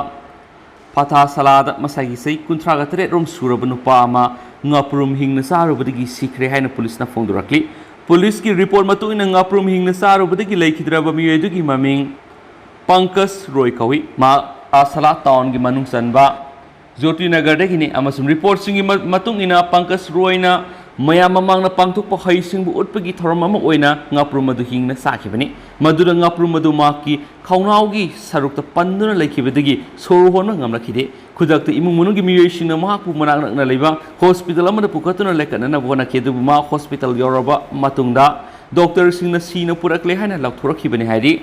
ꯐꯥꯊꯥꯁꯥꯂꯥꯗ ꯃꯁꯥꯒꯤ ꯆꯍꯤ ꯀꯨꯟꯊ꯭ꯔꯥꯒ ꯇꯔꯦꯠ ꯔꯣꯝ ꯁꯨꯔꯕ ꯅꯨꯄꯥ ꯑꯃ ꯉꯥꯄ꯭ꯔꯨꯝ ꯍꯤꯡꯅ ꯆꯥꯔꯨꯕꯗꯒꯤ ꯁꯤꯈ꯭ꯔꯦ ꯍꯥꯏꯅ ꯄꯨꯂꯤꯁꯅ ꯐꯣꯡꯗꯣꯔꯛꯂꯤ꯫ ꯄꯨꯂꯤꯁꯀꯤ report ꯃꯇꯨꯡ ꯏꯟꯅ ꯉꯥꯄ꯭ꯔꯨꯝ ꯍꯤꯡꯅ ꯆꯥꯔꯨꯕꯗꯒꯤ ꯂꯩꯈꯤꯗ꯭ꯔꯕ ꯃꯤꯑꯣꯏ ꯑꯗꯨꯒꯤ ꯃꯃꯤꯡ ꯄꯪꯀꯖ ꯔꯣꯏ ꯀꯧꯏ꯫ ꯃꯍꯥꯛ ꯐꯥꯊꯥꯁꯥꯂꯥ townꯒꯤ ꯃꯅꯨꯡ ꯆꯟꯕ ꯖꯣꯇꯤꯅꯒꯔꯗꯒꯤꯅꯤ ꯑꯃꯁꯨꯡ reportꯁꯤꯡꯒꯤ ꯃ-, ꯃꯇꯨꯡ ꯏꯟꯅ ꯄꯪꯀꯖ ꯔꯣꯏꯅ ꯃꯌꯥꯝ ꯃꯃꯥꯡꯗ ꯄꯥꯡꯊꯣꯛꯄ ꯍꯩꯁꯤꯡꯕꯨ ꯎꯠꯄꯒꯤ ꯊꯧꯔꯝ ꯑꯃ ꯑꯣꯏꯅ ꯉꯥꯄ꯭ꯔꯨꯝ ꯑꯗꯨ ꯍꯤꯡꯅ ꯆꯥꯈꯤꯕꯅꯤ꯫ ꯃꯗꯨꯗ ꯉꯥꯄ꯭ꯔꯨꯝ ꯑꯗꯨ ꯃꯍꯥꯛꯀꯤ ꯈꯧꯅꯥꯎꯒꯤ ꯁꯔꯨꯛꯇ ꯄꯟꯗꯨꯅ ꯂꯩꯈꯤꯕꯗꯒꯤ ꯁꯣꯔ ꯍꯣꯟꯕ ꯉꯝꯂꯛꯈꯤꯗꯦ꯫ ꯈꯨꯗꯛꯇ ꯏꯃꯨꯡ ꯃꯅꯨꯡꯒꯤ ꯃꯤꯑꯣꯏꯁꯤꯡꯅ ꯃꯍꯥꯛꯄꯨ ꯃꯅꯥꯛ ꯅꯛꯅ ꯂꯩꯕ hospital ꯑꯃꯗ ꯄꯨꯈꯠꯇꯨꯅ ꯂꯥꯏꯀꯠꯅꯅꯕ ꯍꯣꯠꯅꯈꯤ, ꯑꯗꯨꯕꯨ ꯃꯍꯥꯛ hospital ꯌꯧꯔꯕ ꯃꯇꯨꯡꯗ doctorꯁꯤꯡꯅ ꯁꯤꯅ ꯄꯨꯔꯛꯂꯦ ꯍꯥꯏꯅ ꯂꯥꯎꯊꯣꯔꯛꯈꯤꯕꯅꯤ ꯍꯥꯏꯔꯤ꯫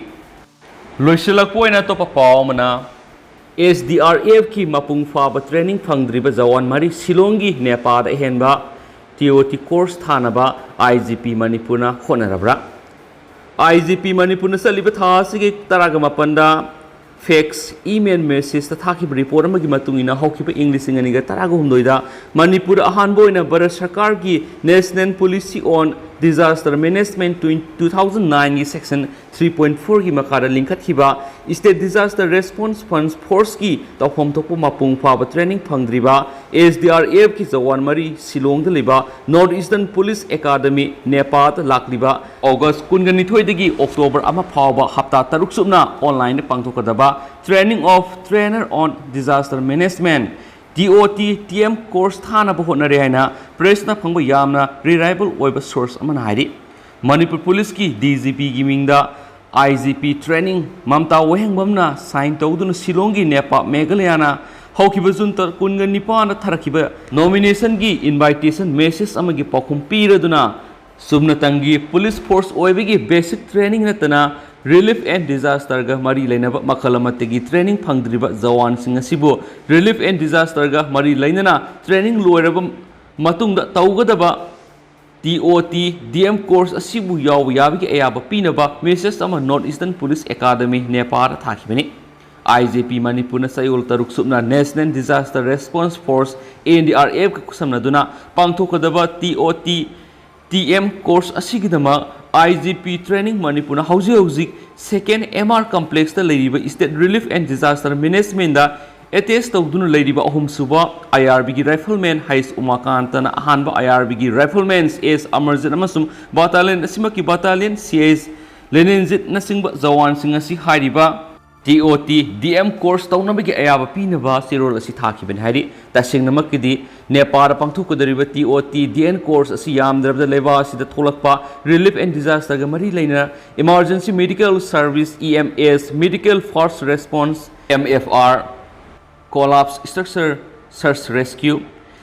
ꯂꯣꯏꯁꯤꯜꯂꯛꯄ ꯑꯣꯏꯅ ꯑꯇꯣꯞꯄ ꯄꯥꯎ ꯑꯃꯅ, SDRFꯀꯤ ꯃꯄꯨꯡ ꯐꯥꯕ training ꯐꯪꯗ꯭ꯔꯤꯕ ꯖꯋꯥꯟ ꯃꯔꯤ ꯁꯤꯂꯣꯡꯒꯤ ꯅꯦꯄꯥꯗ ꯑꯍꯦꯟꯕ TOT course ꯊꯥꯅꯕ IGP ꯃꯅꯤꯄꯨꯔꯅ ꯍꯣꯠꯅꯔꯕ꯭ꯔꯥ? IGP ꯃꯅꯤꯄꯨꯔꯅ ꯆꯠꯂꯤꯕ ꯊꯥ ꯑꯁꯤꯒꯤ ꯇꯔꯥꯒ ꯃꯥꯄꯟꯗ fax, email messageꯇ ꯊꯥꯈꯤꯕ report ꯑꯃꯒꯤ ꯃꯇꯨꯡ ꯏꯟꯅ, ꯍꯧꯈꯤꯕ ꯏꯪ ꯂꯤꯁꯤꯡ ꯑꯅꯤꯒ ꯇꯔꯥꯒ ꯍꯨꯝꯗꯣꯏꯗ ꯃꯅꯤꯄꯨꯔ ꯑꯍꯥꯟꯕ ꯑꯣꯏꯅ ꯚꯥꯔꯠ ꯁꯔꯀꯥꯔꯒꯤ National Policy on Disaster Management two thousand nineꯒꯤ section three point fourꯒꯤ ꯃꯈꯥꯗ ꯂꯤꯡꯈꯠꯈꯤꯕ State Disaster Response Fund Forceꯀꯤ ꯇꯧꯐꯝ ꯊꯣꯛꯄ ꯃꯄꯨꯡ ꯐꯥꯕ training ꯐꯪꯗ꯭ꯔꯤꯕ SDRFꯀꯤ ꯖꯋꯥꯟ ꯃꯔꯤ ꯁꯤꯂꯣꯡꯗ ꯂꯩꯕ North Eastern Police Academy ꯅꯦꯄꯥꯗ ꯂꯥꯛꯂꯤꯕ August ꯀꯨꯟꯒ ꯅꯤꯊꯣꯏꯗꯒꯤ October ꯑꯃ ꯐꯥꯎꯕ ꯍꯞꯇꯥ ꯇꯔꯨꯛ ꯆꯨꯞꯅ online ꯗ ꯄꯥꯡꯊꯣꯛꯀꯗꯕ Training of Trainer on Disaster Management, TOTTM course ꯊꯥꯅꯕ ꯍꯣꯠꯅꯔꯦ ꯍꯥꯏꯅ pressꯅ ꯐꯪꯕ ꯌꯥꯝꯅ reliable ꯑꯣꯏꯕ source ꯑꯃꯅ ꯍꯥꯏꯔꯤ꯫ ꯃꯅꯤꯄꯨꯔ ꯄꯨꯂꯤꯁꯀꯤ DGPꯒꯤ ꯃꯤꯡꯗ I G P training Mamta ꯋꯥꯍꯦꯡꯕꯝꯅ sign ꯇꯧꯗꯨꯅ ꯁꯤꯂꯣꯡꯒꯤ ꯅꯦꯄꯥ ꯃꯦꯘꯥꯂꯌꯥꯅ ꯍꯧꯈꯤꯕ ꯖꯨꯟ ꯇꯥꯔꯤꯛ ꯀꯨꯟꯒ ꯅꯤꯄꯥꯟꯗ ꯊꯥꯔꯛꯈꯤꯕ nominationꯒꯤ invitation message ꯑꯃꯒꯤ ꯄꯥꯎꯈꯨꯝ ꯄꯤꯔꯗꯨꯅ ꯆꯨꯝꯅꯇꯪꯒꯤ police force ꯑꯣꯏꯕꯒꯤ basic training ꯅꯠꯇꯅ relief and disasterꯒ ꯃꯔꯤ ꯂꯩꯅꯕ ꯃꯈꯜ ꯑꯃꯠꯇꯒꯤ training ꯐꯪꯗ꯭ꯔꯤꯕ ꯖꯋꯥꯟꯁꯤꯡ ꯑꯁꯤꯕꯨ relief and disasterꯒ ꯃꯔꯤ ꯂꯩꯅꯅ training ꯂꯣꯏꯔꯕ ꯃꯇꯨꯡꯗ ꯇꯧꯒꯗꯕ T O T D M course ꯑꯁꯤꯕꯨ ꯌꯥꯎꯕ ꯌꯥꯕꯒꯤ ꯑꯌꯥꯕ ꯄꯤꯅꯕ message ꯑꯃ North Eastern Police Academy ꯅꯦꯄꯥꯗ ꯊꯥꯈꯤꯕꯅꯤ꯫ I G P ꯃꯅꯤꯄꯨꯔꯅ ꯆꯌꯣꯜ ꯇꯔꯨꯛ ꯁꯨꯞꯅ National Disaster Response Force N D R Fꯀ ꯈꯨꯠꯁꯝꯅꯗꯨꯅ ꯄꯥꯡꯊꯣꯛꯀꯗꯕ T O T D M course ꯑꯁꯤꯒꯤꯗꯃꯛ I G P training ꯃꯅꯤꯄꯨꯔꯅ ꯍꯧꯖꯤꯛ ꯍꯧꯖꯤꯛ second M R complexꯇ ꯂꯩꯔꯤꯕ State Relief and Disaster Managementꯗ attach ꯇꯧꯗꯨꯅ ꯂꯩꯔꯤꯕ ꯑꯍꯨꯝꯁꯨꯕ I R Bꯒꯤ rifleman H ꯎꯃꯥꯀꯥꯟꯇꯅ, ꯑꯍꯥꯟꯕ I R Bꯒꯤ rifleman S Amarjeet ꯑꯃꯁꯨꯡ battalion ꯑꯁꯤꯃꯛꯀꯤ battalion C H ꯂꯦꯅꯤꯟꯖꯤꯠꯅꯆꯤꯡꯕ ꯖꯋꯥꯟꯁꯤꯡ ꯑꯁꯤ ꯍꯥꯏꯔꯤꯕ T O T D M course ꯇꯧꯅꯕꯒꯤ ꯑꯌꯥꯕ ꯄꯤꯅꯕ ꯆꯦꯔꯣꯜ ꯑꯁꯤ ꯊꯥꯈꯤꯕꯅꯤ ꯍꯥꯏꯔꯤ꯫ ꯇꯁꯦꯡꯅꯃꯛꯀꯤꯗꯤ ꯅꯦꯄꯥꯜꯗ ꯄꯥꯡꯊꯣꯛꯀꯗꯧꯔꯤꯕ T O T D M course ꯑꯁꯤ ꯌꯥꯝꯗ꯭ꯔꯕꯗ ꯂꯩꯕꯥꯛ ꯑꯁꯤꯗ ꯊꯣꯛꯂꯛꯄ relief and disasterꯒ ꯃꯔꯤ ꯂꯩꯅꯅ emergency medical service, E M S, medical first response, M F R, collapse structure search rescue,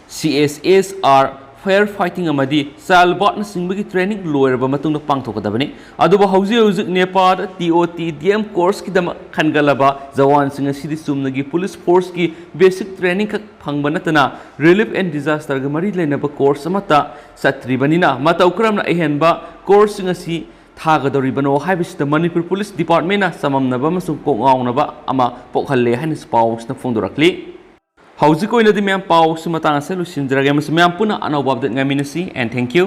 C S S R, fire fighting ꯑꯃꯗꯤ childbirthꯅꯆꯤꯡꯕꯒꯤ training ꯂꯣꯏꯔꯕ ꯃꯇꯨꯡꯗ ꯄꯥꯡꯊꯣꯛꯀꯗꯕꯅꯤ꯫ ꯑꯗꯨꯕꯨ ꯍꯧꯖꯤꯛ ꯍꯧꯖꯤꯛ ꯅꯦꯄꯥꯜꯗ T O T D M courseꯀꯤꯗꯃꯛ ꯈꯟꯒꯠꯂꯕ ꯖꯋꯥꯟꯁꯤꯡ ꯑꯁꯤꯗꯤ ꯆꯨꯝꯅꯒꯤ police forceꯀꯤ basic training ꯈꯛ ꯐꯪꯕ ꯅꯠꯇꯅ relief and disasterꯒ ꯃꯔꯤ ꯂꯩꯅꯕ course ꯑꯃꯠꯇ ꯆꯠꯇ꯭ꯔꯤꯕꯅꯤꯅ ꯃꯇꯧ ꯀꯔꯝꯅ ꯑꯍꯦꯟꯕ courseꯁꯤꯡ ꯑꯁꯤ ꯊꯥꯒꯗꯧꯔꯤꯕꯅꯣ ꯍꯥꯏꯕꯁꯤꯗ ꯃꯅꯤꯄꯨꯔ police departmentꯅ ꯆꯃꯝꯅꯕ ꯑꯃꯁꯨꯡ ꯀꯣꯛ ꯉꯥꯎꯅꯕ ꯑꯃ ꯄꯣꯛꯍꯜꯂꯦ ꯍꯥꯏꯅꯁꯨ ꯄꯥꯎꯁꯤꯅ ꯐꯣꯡꯗꯣꯔꯛꯂꯤ꯫ ꯍꯧꯖꯤꯛ ꯑꯣꯏꯅꯗꯤ ꯃꯌꯥꯝ ꯄꯥꯎꯁꯤ ꯃꯇꯥꯡ ꯑꯁꯤꯗ ꯂꯣꯏꯁꯤꯟꯖꯔꯒꯦ ꯑꯃꯁꯨꯡ ꯃꯌꯥꯝ ꯄꯨꯟꯅ ꯑꯅꯧꯕ update ꯉꯥꯏꯃꯤꯟꯅꯁꯤ, and thank you꯫